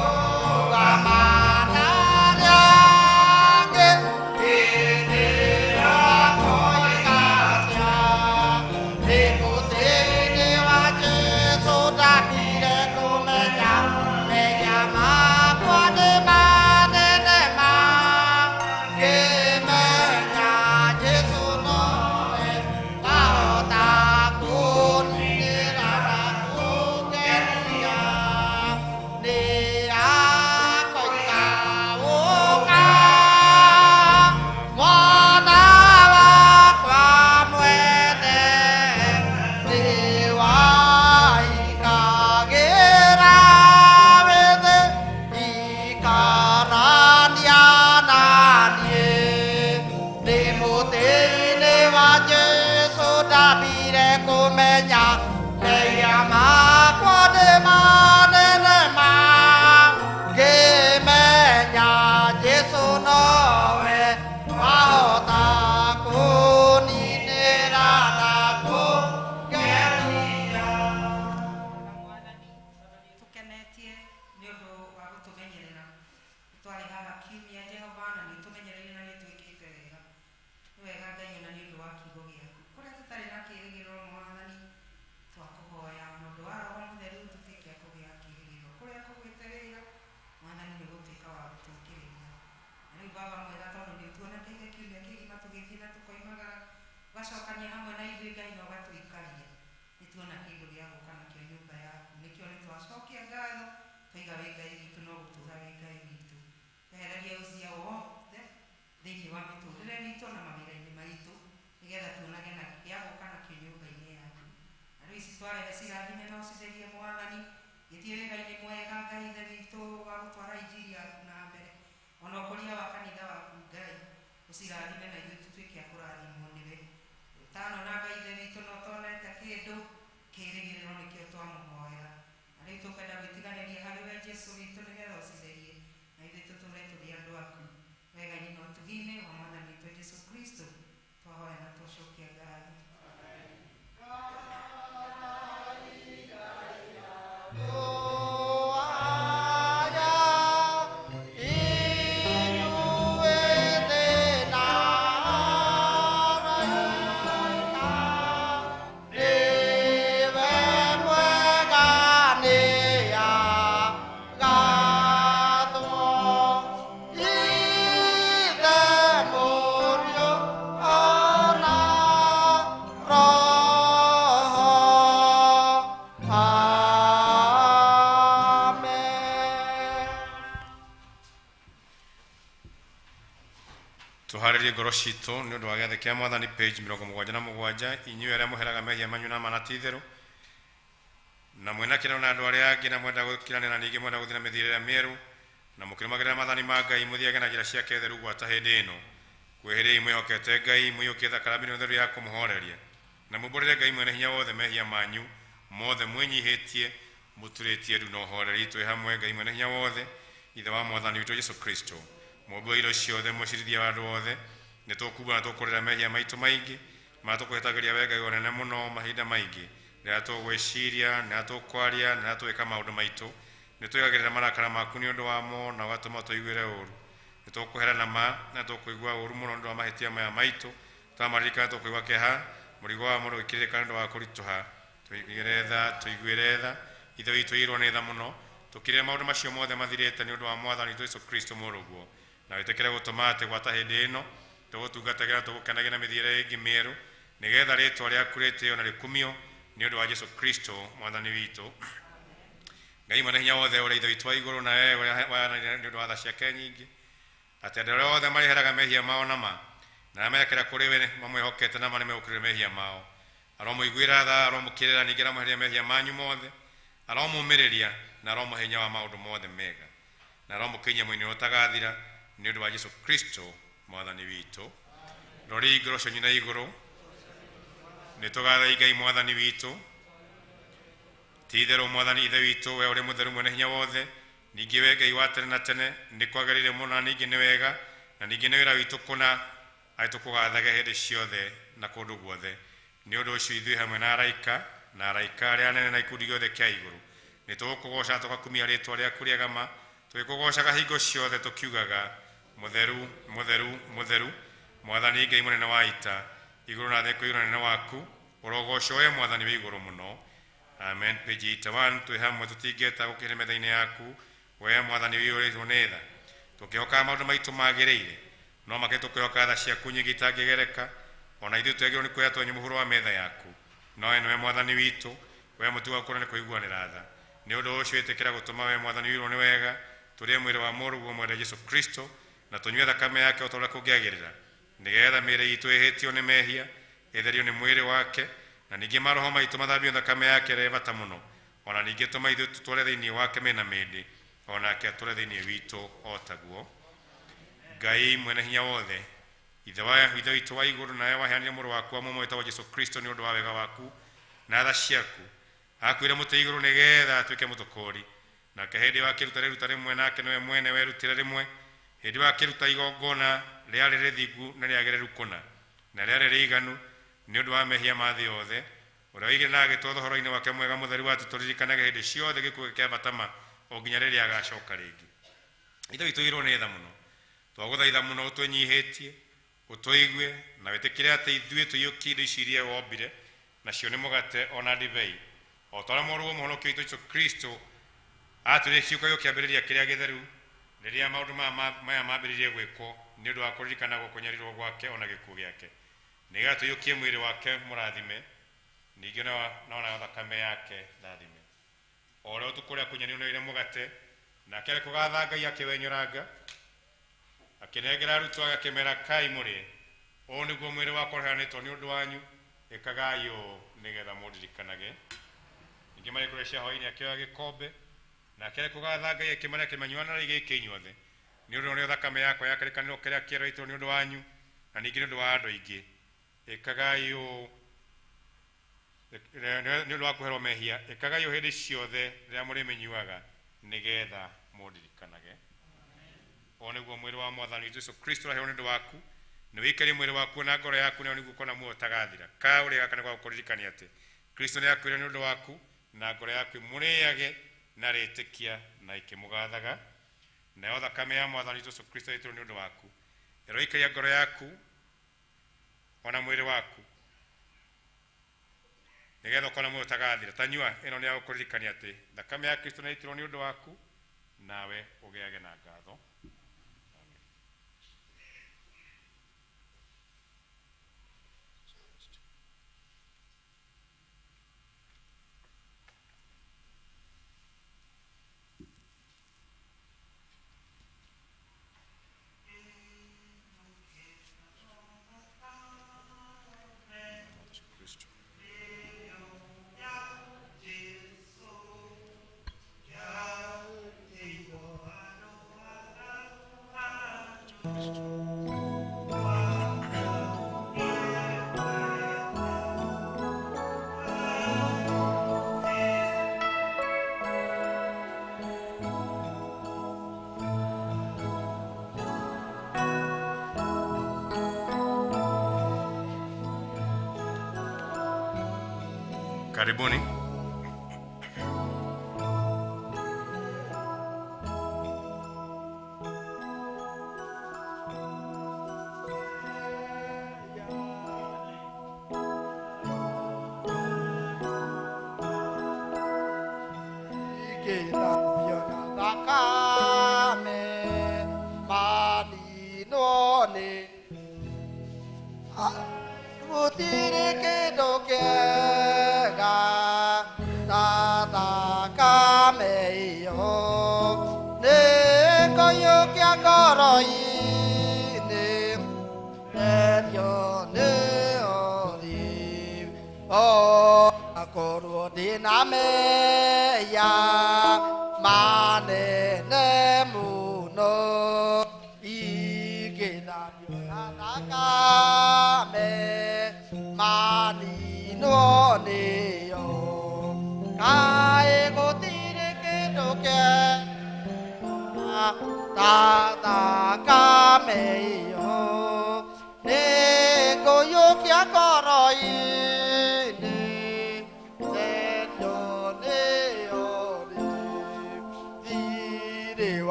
ngarũgama na arĩa angĩ hĩndĩ ĩrĩa ngoiga atĩa. Ndĩ mũtĩ-inĩ wa Jesũ ndambire kũmenya mehia makwa nĩ manene ma, ngĩmenya Jesũ nowe wahota kũninĩra na kũngenia. Nĩ akoiga ũka mwana wakwa mwene, nĩ waikagĩra wĩthĩ ikarania na niĩ. Ndĩ mũtĩ-inĩ wa Jesũ ndambire kũmenya mehia makwa nĩ manene ma, ngĩmenya Jesũ nowe wahota kũninĩra na kũngenia. Mwathani tũkenetie nĩ ũndũ wa gũtũmenyerera. Twarĩ haha kiumia Jehova na nĩ ũtũmenyereire na nĩ twĩkĩte wega. Nĩ wega Ngai ona nĩ ũndũ wa kiugo gĩaku. Kũrĩa tũtarĩ na kĩĩrĩgĩrĩro Mwathani, twakũhoya na ũndũ wa Roho Mũtheru tũtuĩke a kũgĩa kĩĩrĩgĩrĩro. Kũrĩa kũgwĩte wĩra Mwathani nĩ ũgũtuĩka wa gũtũũkĩrĩria. Na rĩu Baba mwega, tondũ nĩ ũtuonekeire kiumia kĩgima tũgĩthiĩ na tũkoimagara, ũgacokania hamwe na ithuĩ Ngai na ũgatũikaria, nĩ tuona kĩndũ gĩa gũka nakĩo nyũmba yaku. Nĩkĩo nĩ twacokia ngatho, twaiga wĩ Ngai witũ no gũtũũra wĩ Ngai witũ. Twehererie ũcia wothe thĩinĩ wa mĩtũrĩre witũ na mawĩra-inĩ maitũ, nĩgetha tuonage na gĩa gũka nakĩo nyũmba-inĩ yaku. Na rĩu ici twarehe cirathime na ũcitherie Mwathani, gĩthiĩ wĩra-inĩ mwega Ngai Ithe witũ wa gũtwara injiri yaku na mbere, ona ũkũria wa kanitha waku Ngai, ũcirathime na ithuĩ tũtuĩke a kũrathimwo nĩwe. Ũtanona Ngai Ithe witũ na ũtonete kĩndũ, kĩĩrĩgĩrĩro nĩkĩo twamũhoera. Na rĩu tũkwenda gwĩtiganĩria harĩ we Jesũ witũ nĩgetha ũcitherie na ithuĩ tũtũũre tũrĩ andũ aku. Wega-inĩ na ũtugi-inĩ wa Mwathani witũ Jesũ Kristo twahoya na twacokia ngatho. Ithe Tuharĩrie ngoro citũ nĩ ũndũ wa gĩathĩ kĩa mwathani page 77 inyuĩ arĩa mũheraga mehia manyu na mana ti itherũ na mwĩna kĩrĩro na andũ arĩa angĩ na mwenda gũkiranĩra ningĩ mwenda gũthiĩ na mĩthiĩre ĩrĩa mĩerũ na mũkĩrũmagĩrĩra maathani ma Ngai mũthiage na njĩra ciake theru gwata hĩndĩ ĩno kwĩhĩrĩi mwĩhokete Ngai mũiyũkie thakame theru ya kũmũhoreria na mumbũrĩre Ngai mwene hinya wothe mehia manyu mothe mwĩnyihĩtie mũturĩtie ndu na ũhoreri twĩ hamwe Ngai mwene hinya wothe ithe wa mwathani witũ Jesũ Kristo mũmbi wa indo ciothe mũcirithia wa andũ othe nĩ tũkumbũra na tũkũrĩra mehia maitũ maingĩ marĩa tũkũhĩtagĩria we Ngai ũnene mũno mahinda maingĩ rĩrĩa tũgwĩciria rĩrĩa tũkwaria rĩrĩa tũgwĩka maũndũ maitũ nĩ twĩgagĩrĩra marakara maku nĩ ũndũ wamo na ũgatũma tũiguĩre ũũru nĩ tũkũhera na ma na tũkũigua ũũru mũno nĩ ũndũ wa mahĩtia maya maitũ twamaririkana tũkũigua kĩeha mũrigo wa mũndũ gĩkĩrĩrĩka nĩ ũndũ wa kũritũha tũiguĩre tha tũiguĩre tha ithe witũ ĩirwo nĩ tha mũno tũkirĩre maũndũ macio mothe mathirĩte nĩ ũndũ wa mwathani witũ Jesũ Kristo mũrũguo na wĩtĩkĩre gũtũma atĩ gwata hĩndĩ ĩno tũgũtungatagĩra tũgũkenagia na mĩthiĩre ĩngĩ mĩerũ nĩgetha rĩtwa rĩaku rĩtĩo na rĩkumio nĩ ũndũ wa Jesũ Kristo mwathani witũ. Ngai mwene hinya wothe ũrĩa ithe witũ wa igũrũ na we ũrĩa waranĩire nĩ ũndũ wa tha ciake nyingĩ atĩ andũ arĩa othe marĩheraga mehia mao na ma na arĩa merekera kũrĩ we mamwĩhokete na ma nĩmegũkĩrĩrwo mehia mao aromũiguĩra tha aromũkĩrĩra ningĩ aramũheria mehia manyu mothe aromũmĩrĩria na aromũhe hinya wa maũndũ mothe mega na aromũkinyia mũinĩ ũrĩa ũtagathira nĩ ũndũ wa Jesũ Kristo mwathani witũ. Rori ngoro cianyu na igũrũ nĩ tũgathai Ngai mwathani witũ. Ti itherũ mwathani ithe witũ we ũrĩ mũtheru mwene hinya wothe ningĩ we Ngai wa tene na tene nĩ kwagĩrĩire mũno na ningĩ nĩ wega na ningĩ nĩ wĩra witũ kũna atĩ tũkũgathage hĩndĩ ciothe na kũndũ guothe nĩ ũndũ ũcio ithuĩ hamwe na araika na araika arĩa anene na ikundi gĩothe kĩa igũrũ nĩ tũgũkũgooca tũgakumia rĩtwa rĩaku rĩega ma tũgĩkũgoocaga hingo ciothe tũkiugaga mũtheru mũtheru mũtheru mwathani Ngai mũnene wa ita igũrũ na thĩ kũiyũrwo nĩ waku ũrogocwo we mwathani wĩ igũrũ mũno. Amen. Page 81 twĩ hamwe tũtingĩeta gũkĩrĩ metha-inĩ yaku we mwathani wĩiyũrĩtwo nĩ tha tũkĩhokaga maũndũ maitũ magĩrĩire no make tũkĩhokaga tha ciaku nyingĩ itangĩgereka ona ithuĩ twagĩrĩirwo nĩ kuoya twenye mũhuro wa metha yaku no we nĩwe mwathani witũ we mũtugo wa kũra nĩ kũiguanĩra tha nĩ ũndũ ũcio ĩtĩkĩra gũtũma we mwathani wĩirwo nĩ wega tũrĩe mwĩrĩ wa mũrũguo mwende Jesũ Kristo na tũnyue thakame yake o ta ũrĩa kũngĩagĩrĩra nĩgetha mĩĩrĩ itũ ĩhĩtio nĩ mehia ĩtherio nĩ mwĩrĩ wake na ningĩ maroho maitũ mathambio thakame yake ĩrĩa ĩ bata mũno ona ningĩ tũma ithuĩ tũtũre thĩinĩ wake mĩna mĩndĩ onake atũre thĩinĩ witũ o taguo. Ngai mwene hinya wothe ithe witũ wa igũrũ nawe waheanire mũrũ waku wa mũmwe wĩtagwo Jesũ Kristo nĩ ũndũ wa wega waku na tha ciaku akuire mũtĩ igũrũ nĩgetha atuĩke mũtũkũri nake hĩndĩ ĩyo akĩruta rĩruta rĩmwe nake nĩwe mwene werutire rĩmwe hĩndĩ ĩyo akĩruta igongona rĩarĩ rĩthingu na rĩagĩrĩru kũna na rĩarĩ rĩiganu nĩ ũndũ wa mehia ma thĩ yothe ũrĩa oigire na agĩtwatha ũhoro-inĩ wake mwega mũtheru atĩ tũririkanage hĩndĩ ciothe gĩkuũ kĩa batama o nginya rĩrĩa agacoka rĩngĩ. Ithe witũ ĩirwo nĩ tha mũno twagũthaitha mũno ũtwĩnyihĩtie ũtũigue na wĩtĩkĩre atĩ ithuĩ tũiyũkie indo ici iria wombire nacio nĩ mũgate ona ndibei o ta ũrĩa mũrũguo mũhonokia witũ Jesũ Kristo atwĩrire kiugo kĩambĩrĩria kĩrĩa gĩtheru rĩrĩa maũndũ maya mambĩrĩirie gwĩkwo nĩ ũndũ wa kũririkanagwo kũnyarirwo gwake ona gĩkuũ gĩake nĩgetha tũiyũkie mwĩrĩ wake mũrathime ningĩ na thakame yake rathime o ũrĩa ũtukũ ũrĩa kũnyarirwo nĩoire mũgate nake arĩ kũgatha Ngai akĩwenyũranga akĩnengera arutwo ake akĩmera kai mũrĩe ũũ nĩguo mwĩrĩ wakwa ũheanĩtwo nĩ ũndũ wanyu ĩkagai ũũ nĩgetha mũndirikanage. Ningĩ marĩ kũrĩa cia hwaĩ-inĩ akĩoya gĩkombe nake arĩ kũgatha Ngai akĩmarĩa akĩmanyua na gĩkĩ inyuothe nĩ ũndũ nĩyo thakame yakwa ya kĩrĩkanĩro kĩrĩa kĩerũĩtwo nĩ ũndũ wanyu na ningĩ nĩ ũndũ wa andũ aingĩ ĩkagai ũũ nĩ ũndũ wa kũherwo mehia ĩkagai ũũ hĩndĩ ciothe rĩrĩa mũrĩmĩnyuaga nĩgetha mũndirikanage. Ũũ nĩguo mwĩrĩ wa mwathani Jesũ Kristo ũraheo nĩ ũndũ waku nĩ wĩikarie mwĩrĩ waku na ngoro yaku nayo nĩguo ũkona muoyo ũtagathira ka ũrĩa gaka nĩ gwa gũkũririkania atĩ Kristo nĩ akuire nĩ ũndũ waku na ngoro yaku ĩmũrĩage na rĩtĩkia na ĩkĩmũgathaga nayo thakame ya mwathani Jesũ Kristo ĩitirwo nĩ ũndũ waku ĩroikaria ngoro yaku ona mwĩrĩ waku nĩgetha ũkona muoyo ũtagathira tanyua ĩno nĩ ya gũkũririkania atĩ thakame ya Kristo nĩ ĩitirwo nĩ ũndũ waku nawe ũgĩage na ngatho. Karibuni.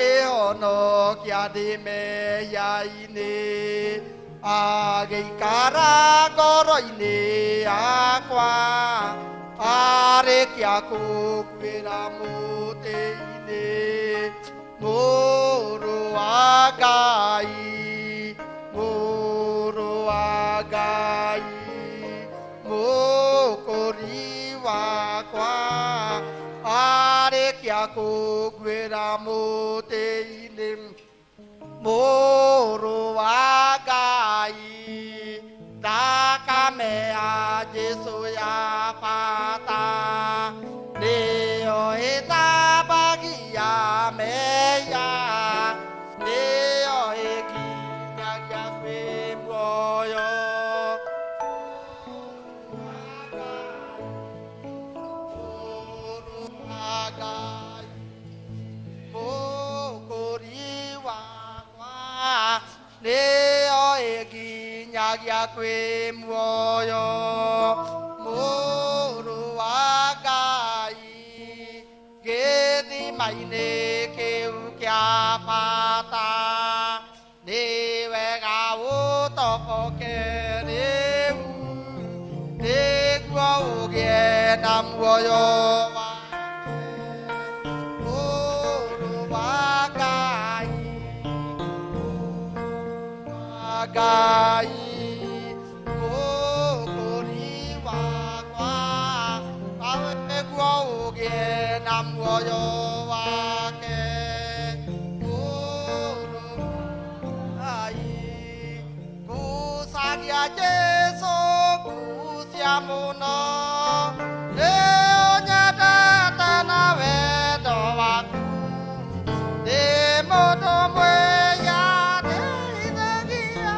Akĩhonokia ndĩ mehia-inĩ. Agĩikara ngoro-inĩ yakwa arĩkia kũnguĩra mũtĩ-inĩ Mũrũ wa Ngai Mũrũ wa Ngai Mũkũri wakwa arĩkia kũnguĩra mũtĩ-inĩ Mũrũ wa Ngai thakame ya Jesũ ya bata nĩyo ĩthambagia mehia nĩyo ĩnginyagia kwĩ muoyo. Mũrũ wa Ngai Mũkũri wakwa nĩyo ĩnginyagia kwĩ muoyo. Mũrũ wa Ngai gĩthima-inĩ kĩu kĩa bata nĩ wega ũtoboke rĩu nĩguo ũgĩe na muoyo wake. Mũrũ wa Ngai Ngai Mũkũri wakwa nĩguo ũgĩe na muoyo wake. Mũrũ Ngai ngucagia Jesũ ngucia mũno nĩũnyendete na wendo waku ndĩ mũndũ mwĩya ndeithagia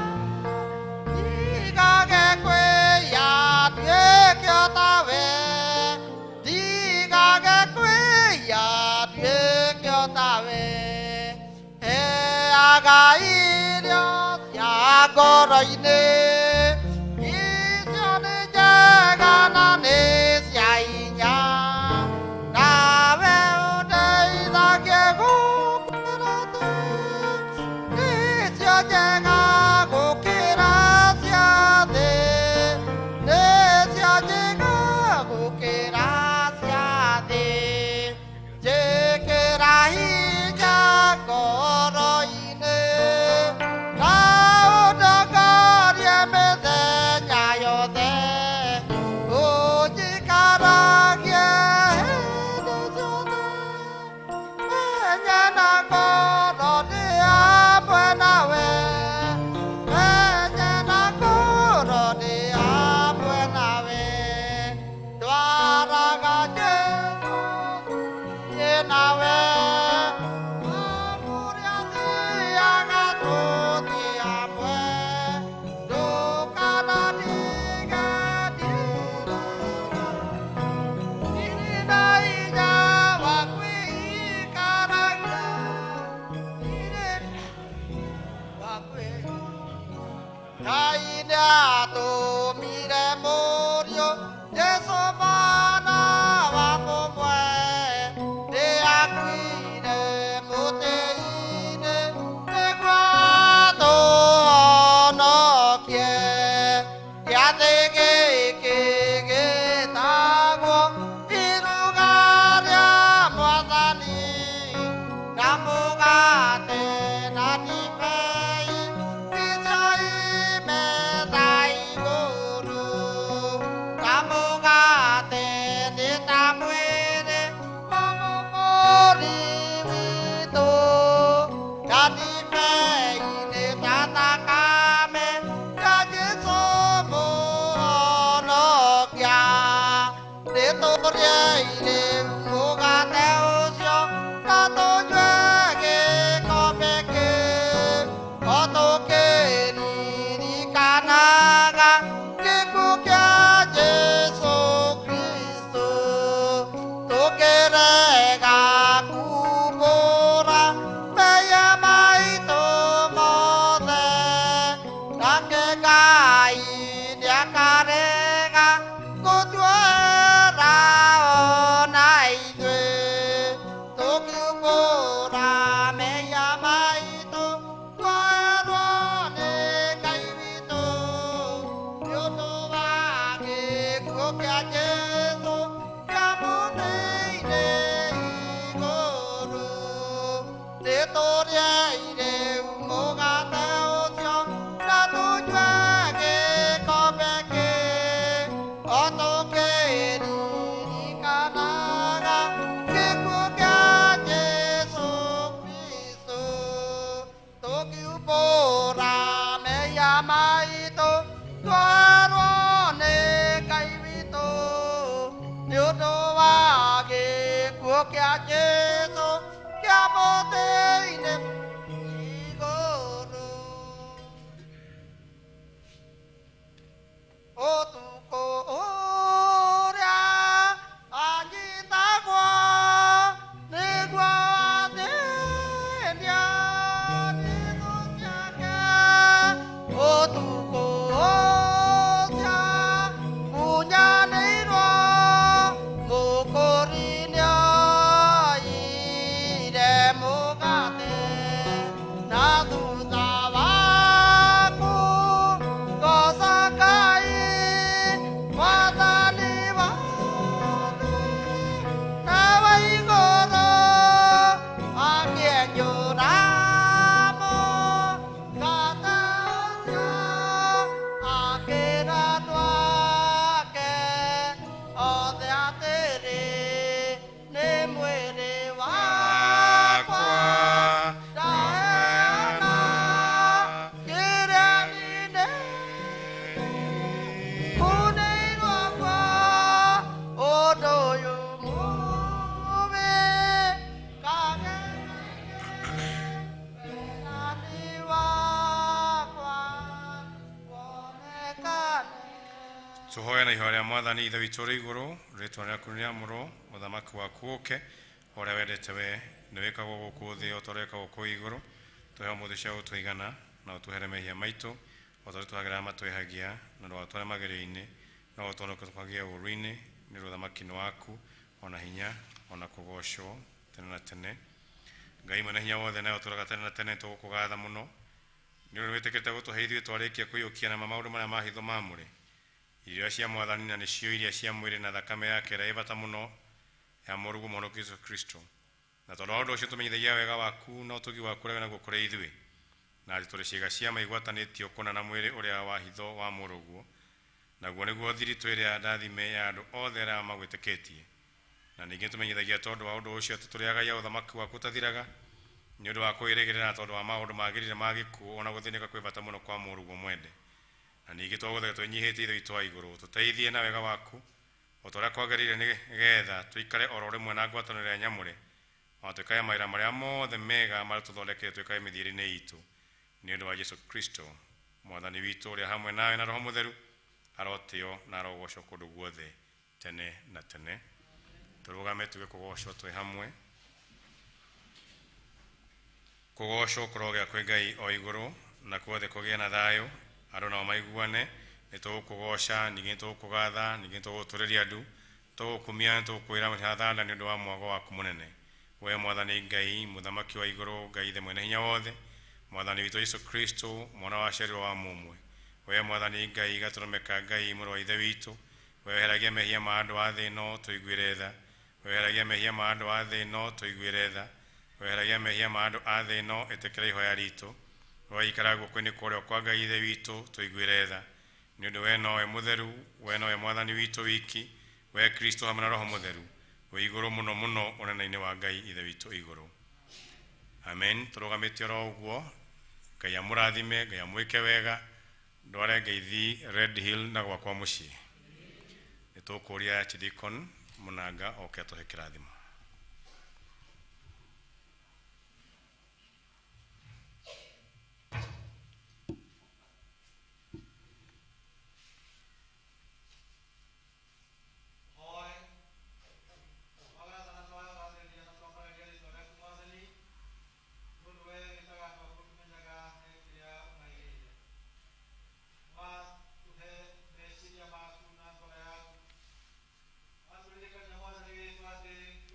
ndigage kwĩya nduĩke o tawe ndigage kwĩya nduĩke o tawe heaga irio cia ngoro-inĩ icio nĩ njega na nĩ cia hinya nawe ũndeithagie gũkĩra thĩ nĩcio njega gũkĩra cia thĩ nĩcio njega gũkĩra cia thĩ njĩkĩra hinya ngoro-inĩ na ũndongorie mĩthenya yothe ũnjikaragie hĩndĩ ciothe menye na ngoro ndĩ hamwe nawe menye na ngoro ndĩ hamwe nawe ndwaraga Jesũ thiĩ nawe kũrĩa thiaga tũthiĩ hamwe ndũkanandige ndirĩ na hinya wa kwĩikaragia ndirĩ wa kwĩ Ngai nĩatũmire Mũriũ Jesũ mwana wa mũmwe nĩakuire mũtĩ-inĩ nĩguo atũhonokie gĩathĩ gĩkĩ gĩtagwo iruga rĩa Mwathani na mũgate na ndibei icio i metha igũrũ na mũgate nĩ ta mwĩrĩ wa Mũkũri witũ na ndibei nĩ ta thakame ya Jesũ Mũhonokia nĩtũrĩe rĩu mũgate ũcio na tũnyue gĩkombe kĩu o tũkĩririkanaga gĩkuũ kĩa Jesũ Kristũ tũkĩrega kumbũra mehia maitũ mothe nake Ngai nĩakarega gũtuoera ona Kumbũra mehia maitũ twarwo nĩ Ngai witũ nĩ ũndũ wa gĩkuũ kĩa Jesũ kĩa mũtĩ-inĩ igũrũ. Ũtukũ ũrĩa anyitagwo nĩguo athĩnia nĩ thũ ciake. Ũtukũ ũcio kunyanĩirwo mũkũri nĩoire mũgate na thutha waku goca Ngai mwathani wa thĩ na wa igũrũ akĩenyũra mũgate ũcio akĩra andũ ake othe atĩrĩ nĩ mwĩrĩ wakwa ndaheana kĩrĩa-inĩ kunĩirwo kwa ũndũ ũyũ mũũmĩ kage wendani wakwa wonekane. Tũhoe na ihoya rĩa mwathani ithe witũ ũrĩ igũrũ rĩtwa rĩaku nĩrĩamũrwo ũthamaki waku ũke ũrĩa wendete we nĩ wĩkagwo gũkũ thĩ o ta ũrĩa wĩkagwo kũu igũrũ. Tũhe ũmũthĩ cia gũtũigana na ũtuhere mehia maitũ o ta ũrĩa tũhagĩra arĩa matwĩhagia na ndũgatware magerio-inĩ no ũtũhonokie tũkagie ũũru-inĩ nĩ ũndũ ũthamaki nĩ waku ona hinya ona kũgocwo tene na tene. Ngai mwene hinya wothe nawe ũtũũraga tene na tene tũgũkũgatha mũno nĩ ũndũ wĩtĩkĩrĩte gũtũhe ithuĩ twarĩkia kũiyũkia na maũndũ marĩa ma hitho mamũre irio cia mwathani na nĩcio iria cia mwĩrĩ na thakame yake ĩrĩa ĩ bata mũno ya mũrũguo mũhonoki Jesũ Kristo. Na tondũ wa ũndũ ũcio tũmenyithagia wega waku na ũtugi waku ũrĩa wĩ naguo kũrĩ ithuĩ na atĩ tũrĩ ciĩga cia maigwatanĩtio kũna na mwĩrĩ ũrĩa wa hitho wa mũrũguo naguo nĩguo thiritũ ĩrĩa ndathime ya andũ othe arĩa magwĩtĩkĩtie. Na ningĩ tũmenyithagia tondũ wa ũndũ ũcio atĩ tũrĩ agai a ũthamaki waku ũtathiraga nĩ ũndũ wa kwĩrĩgĩrĩra na tondũ wa maũndũ magĩrĩire ma gĩkuũ ona gũthĩnĩka kwĩ bata mũno kwa mũrũguo mwende. Na ningĩ twagũthaitha twĩnyihĩtie ithe witũ wa igũrũ tũteithie na wega waku o ta ũrĩa kwagĩrĩire nĩgetha tũikare oro rĩmwe na ngwatanĩro ĩrĩa nyamũre ona twĩkage mawĩra marĩa mothe mega marĩa tũthondekete twĩkage mĩthiĩre-inĩ itũ nĩ ũndũ wa Jesũ Kristo mwathani witũ ũrĩa hamwe nawe na Roho Mũtheru arotĩo na arogocwo kũndũ guothe tene na tene. Tũrũgame tuge kũgocwo twĩ hamwe. Kũgocwo kũrogĩa kwĩ Ngai o igũrũ na kuothe kũgĩe na thayũ andũ nao maiguane. Nĩ tũgũkũgoca ningĩ nĩ tũgũkũgatha ningĩ nĩ tũgũgũtũrĩria ndu tũgũkumia nĩ tũgũkwĩra thanda nĩ ũndũ wa mwago waku mũnene. We mwathani Ngai mũthamaki wa igũrũ Ngai ithe mwene hinya wothe mwathani witũ Jesũ Kristo mwana wa aciarirwo wa mũmwe. We mwathani Ngai gatũrũme ka Ngai mũrũ wa ithe witũ we weheragia mehia ma andũ a thĩ ĩno tũiguĩre tha. We weheragia mehia ma andũ a thĩ ĩno tũiguĩre tha. We weheragia mehia ma andũ a thĩ ĩno ĩtĩkĩra ihoya ritũ. We ikara guoko-inĩ kwa ũrĩo kwa Ngai ithe witũ tũiguĩre tha nĩ ũndũ we nowe mũtheru we nowe mwathani witũ wiki we Kristo hamwe na Roho Mũtheru wĩ igũrũ mũno mũno ũnene-inĩ wa Ngai ithe witũ igũrũ. Amen. Tũrũgamĩte oro ũguo Ngai amũrathime Ngai amwĩke wega ndware ngeithi Red Hill na gwakwa mũciĩ. Nĩ tũkũria Archdeacon Mũnanga oke atũhe kĩrathimo. Thank you.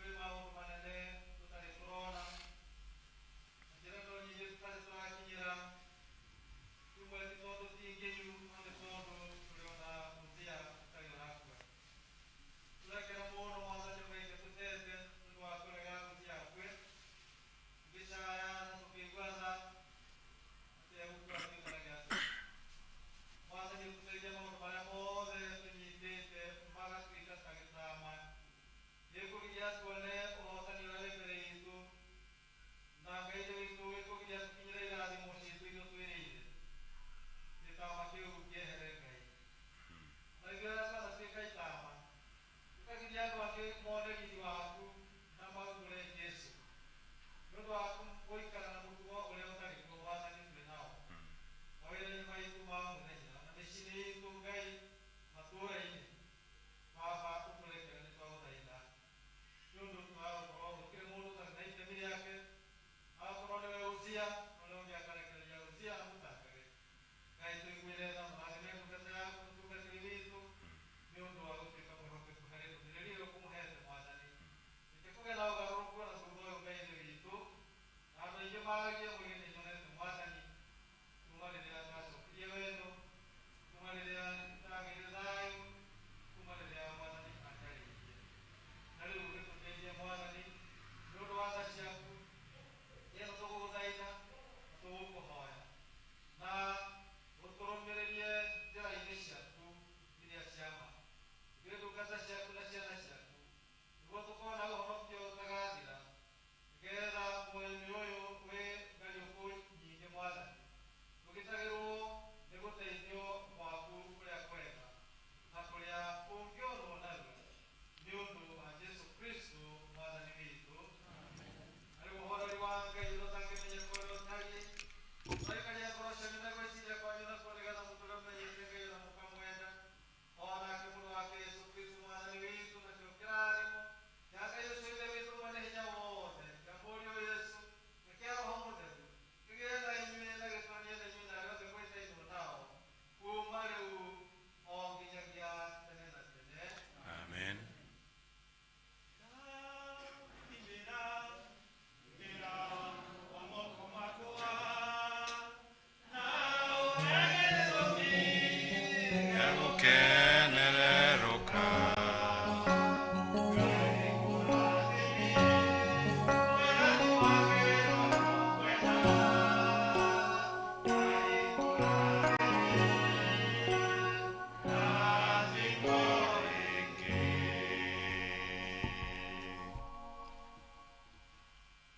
Gĩagukenererũka.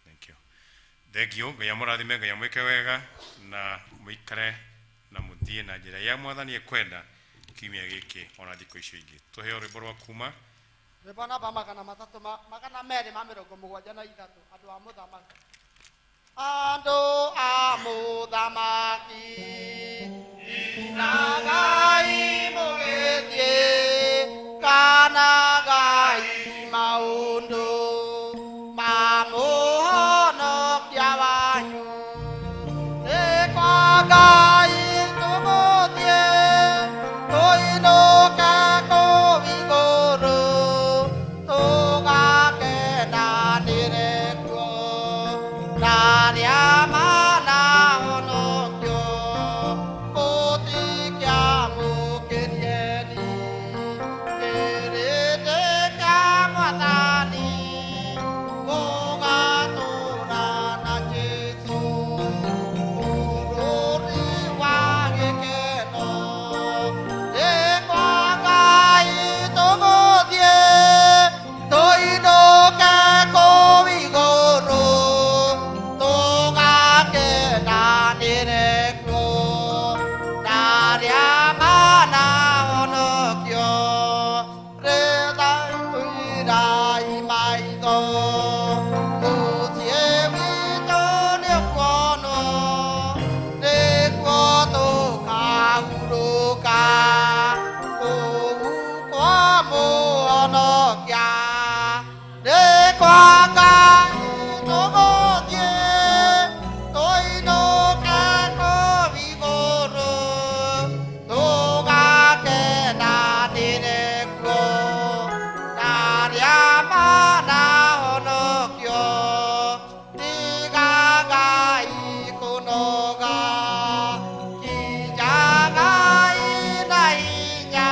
Thank you. Thank you. Ngai amũrathime, Ngai amwĩke wega na mũikare na mũthiĩ na njĩra ya mwathani ekwenda kiumia gĩkĩ ona thikũ icio ingĩ. Tũheo rwĩmbo rwa kuma Rwĩmbo namba magana matatũ magana merĩ ma mĩrongo mũgwanja na ithatũ, andũ a mũthamaki. Andũ a mũthamaki, inagai mũgĩthiĩ, kanagai maũndũ ma mũhonokia wanyu. Nĩ kwa Ngai tũgũthiĩ, tũinũke kũu igũrũ, tũgakenanĩre kuo na arĩa manahonokio, gũtikĩamũkĩrieni kĩrĩndĩ kĩa Mwathani, gũgatũũra na Jesũ bũrũri wa gĩkeno. Nĩ kwa Ngai tũgũthiĩ, tũinũke kũu igũrũ, tũgakenanĩre kuo na arĩa manahonokio. Rĩthaitũirai maitho, mũciĩ witũ nĩũkuonwo, nĩkuo tũkahurũka, kũu kwa mũhonokia. Nĩ kwa Ngai tũgũthiĩ, tũinũke kũu igũrũ, tũgakenanĩre kuo na arĩa manahonokio. Tigagai kũnoga, kijagai na hinya,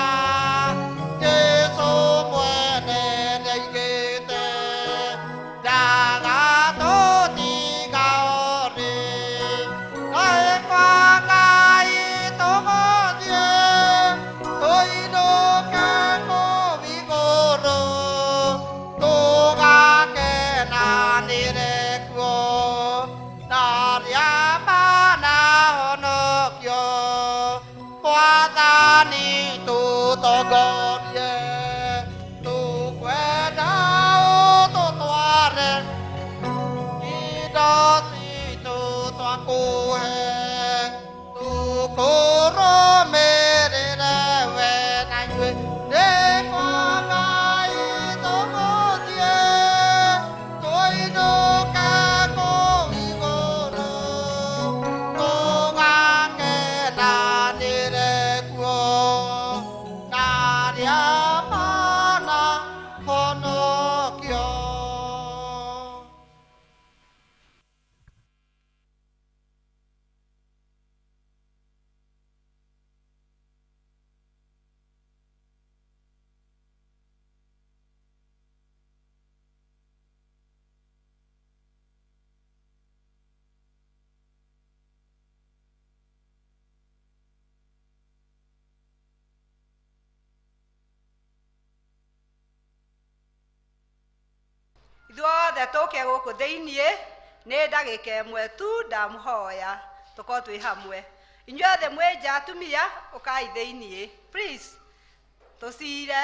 Jesũ mwene nĩaigĩte ndagatũtiga orĩ. Nĩ kwa Ngai tũgũthiĩ, tũinũke kũu igũrũ, tũgakenanĩre kuo na arĩa manahonokio. Mwathani tũtongorie, tũkwenda ũtũtware, indo citũ twakũhe, tũkũrũmĩrĩre we na inyuĩ. Nĩ kwa Ngai tũgũthiĩ, tũinũke kũu igũrũ, tũgakenanĩre kuo na arĩa manahonokio. Ithuothe tũke gũkũ thĩiniĩ nĩ ndagĩka ĩmwe tu ndamũhoya tũkorwo twĩ hamwe. Inyuothe mwĩ nja atumia, ũkai thĩiniĩ please, tũcire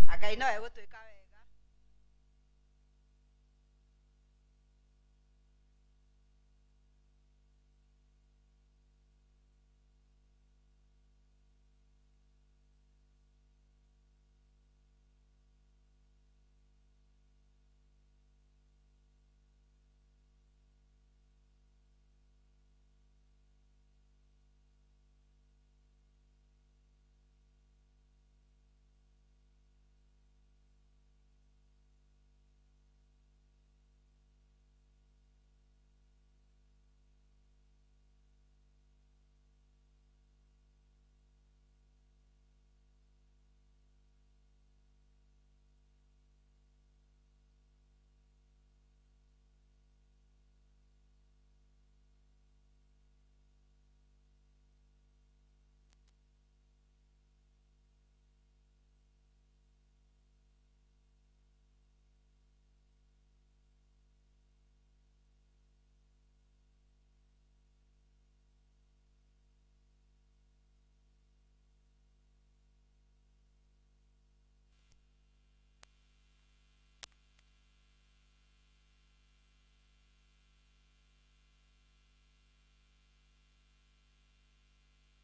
na Ngai no egũtwĩka.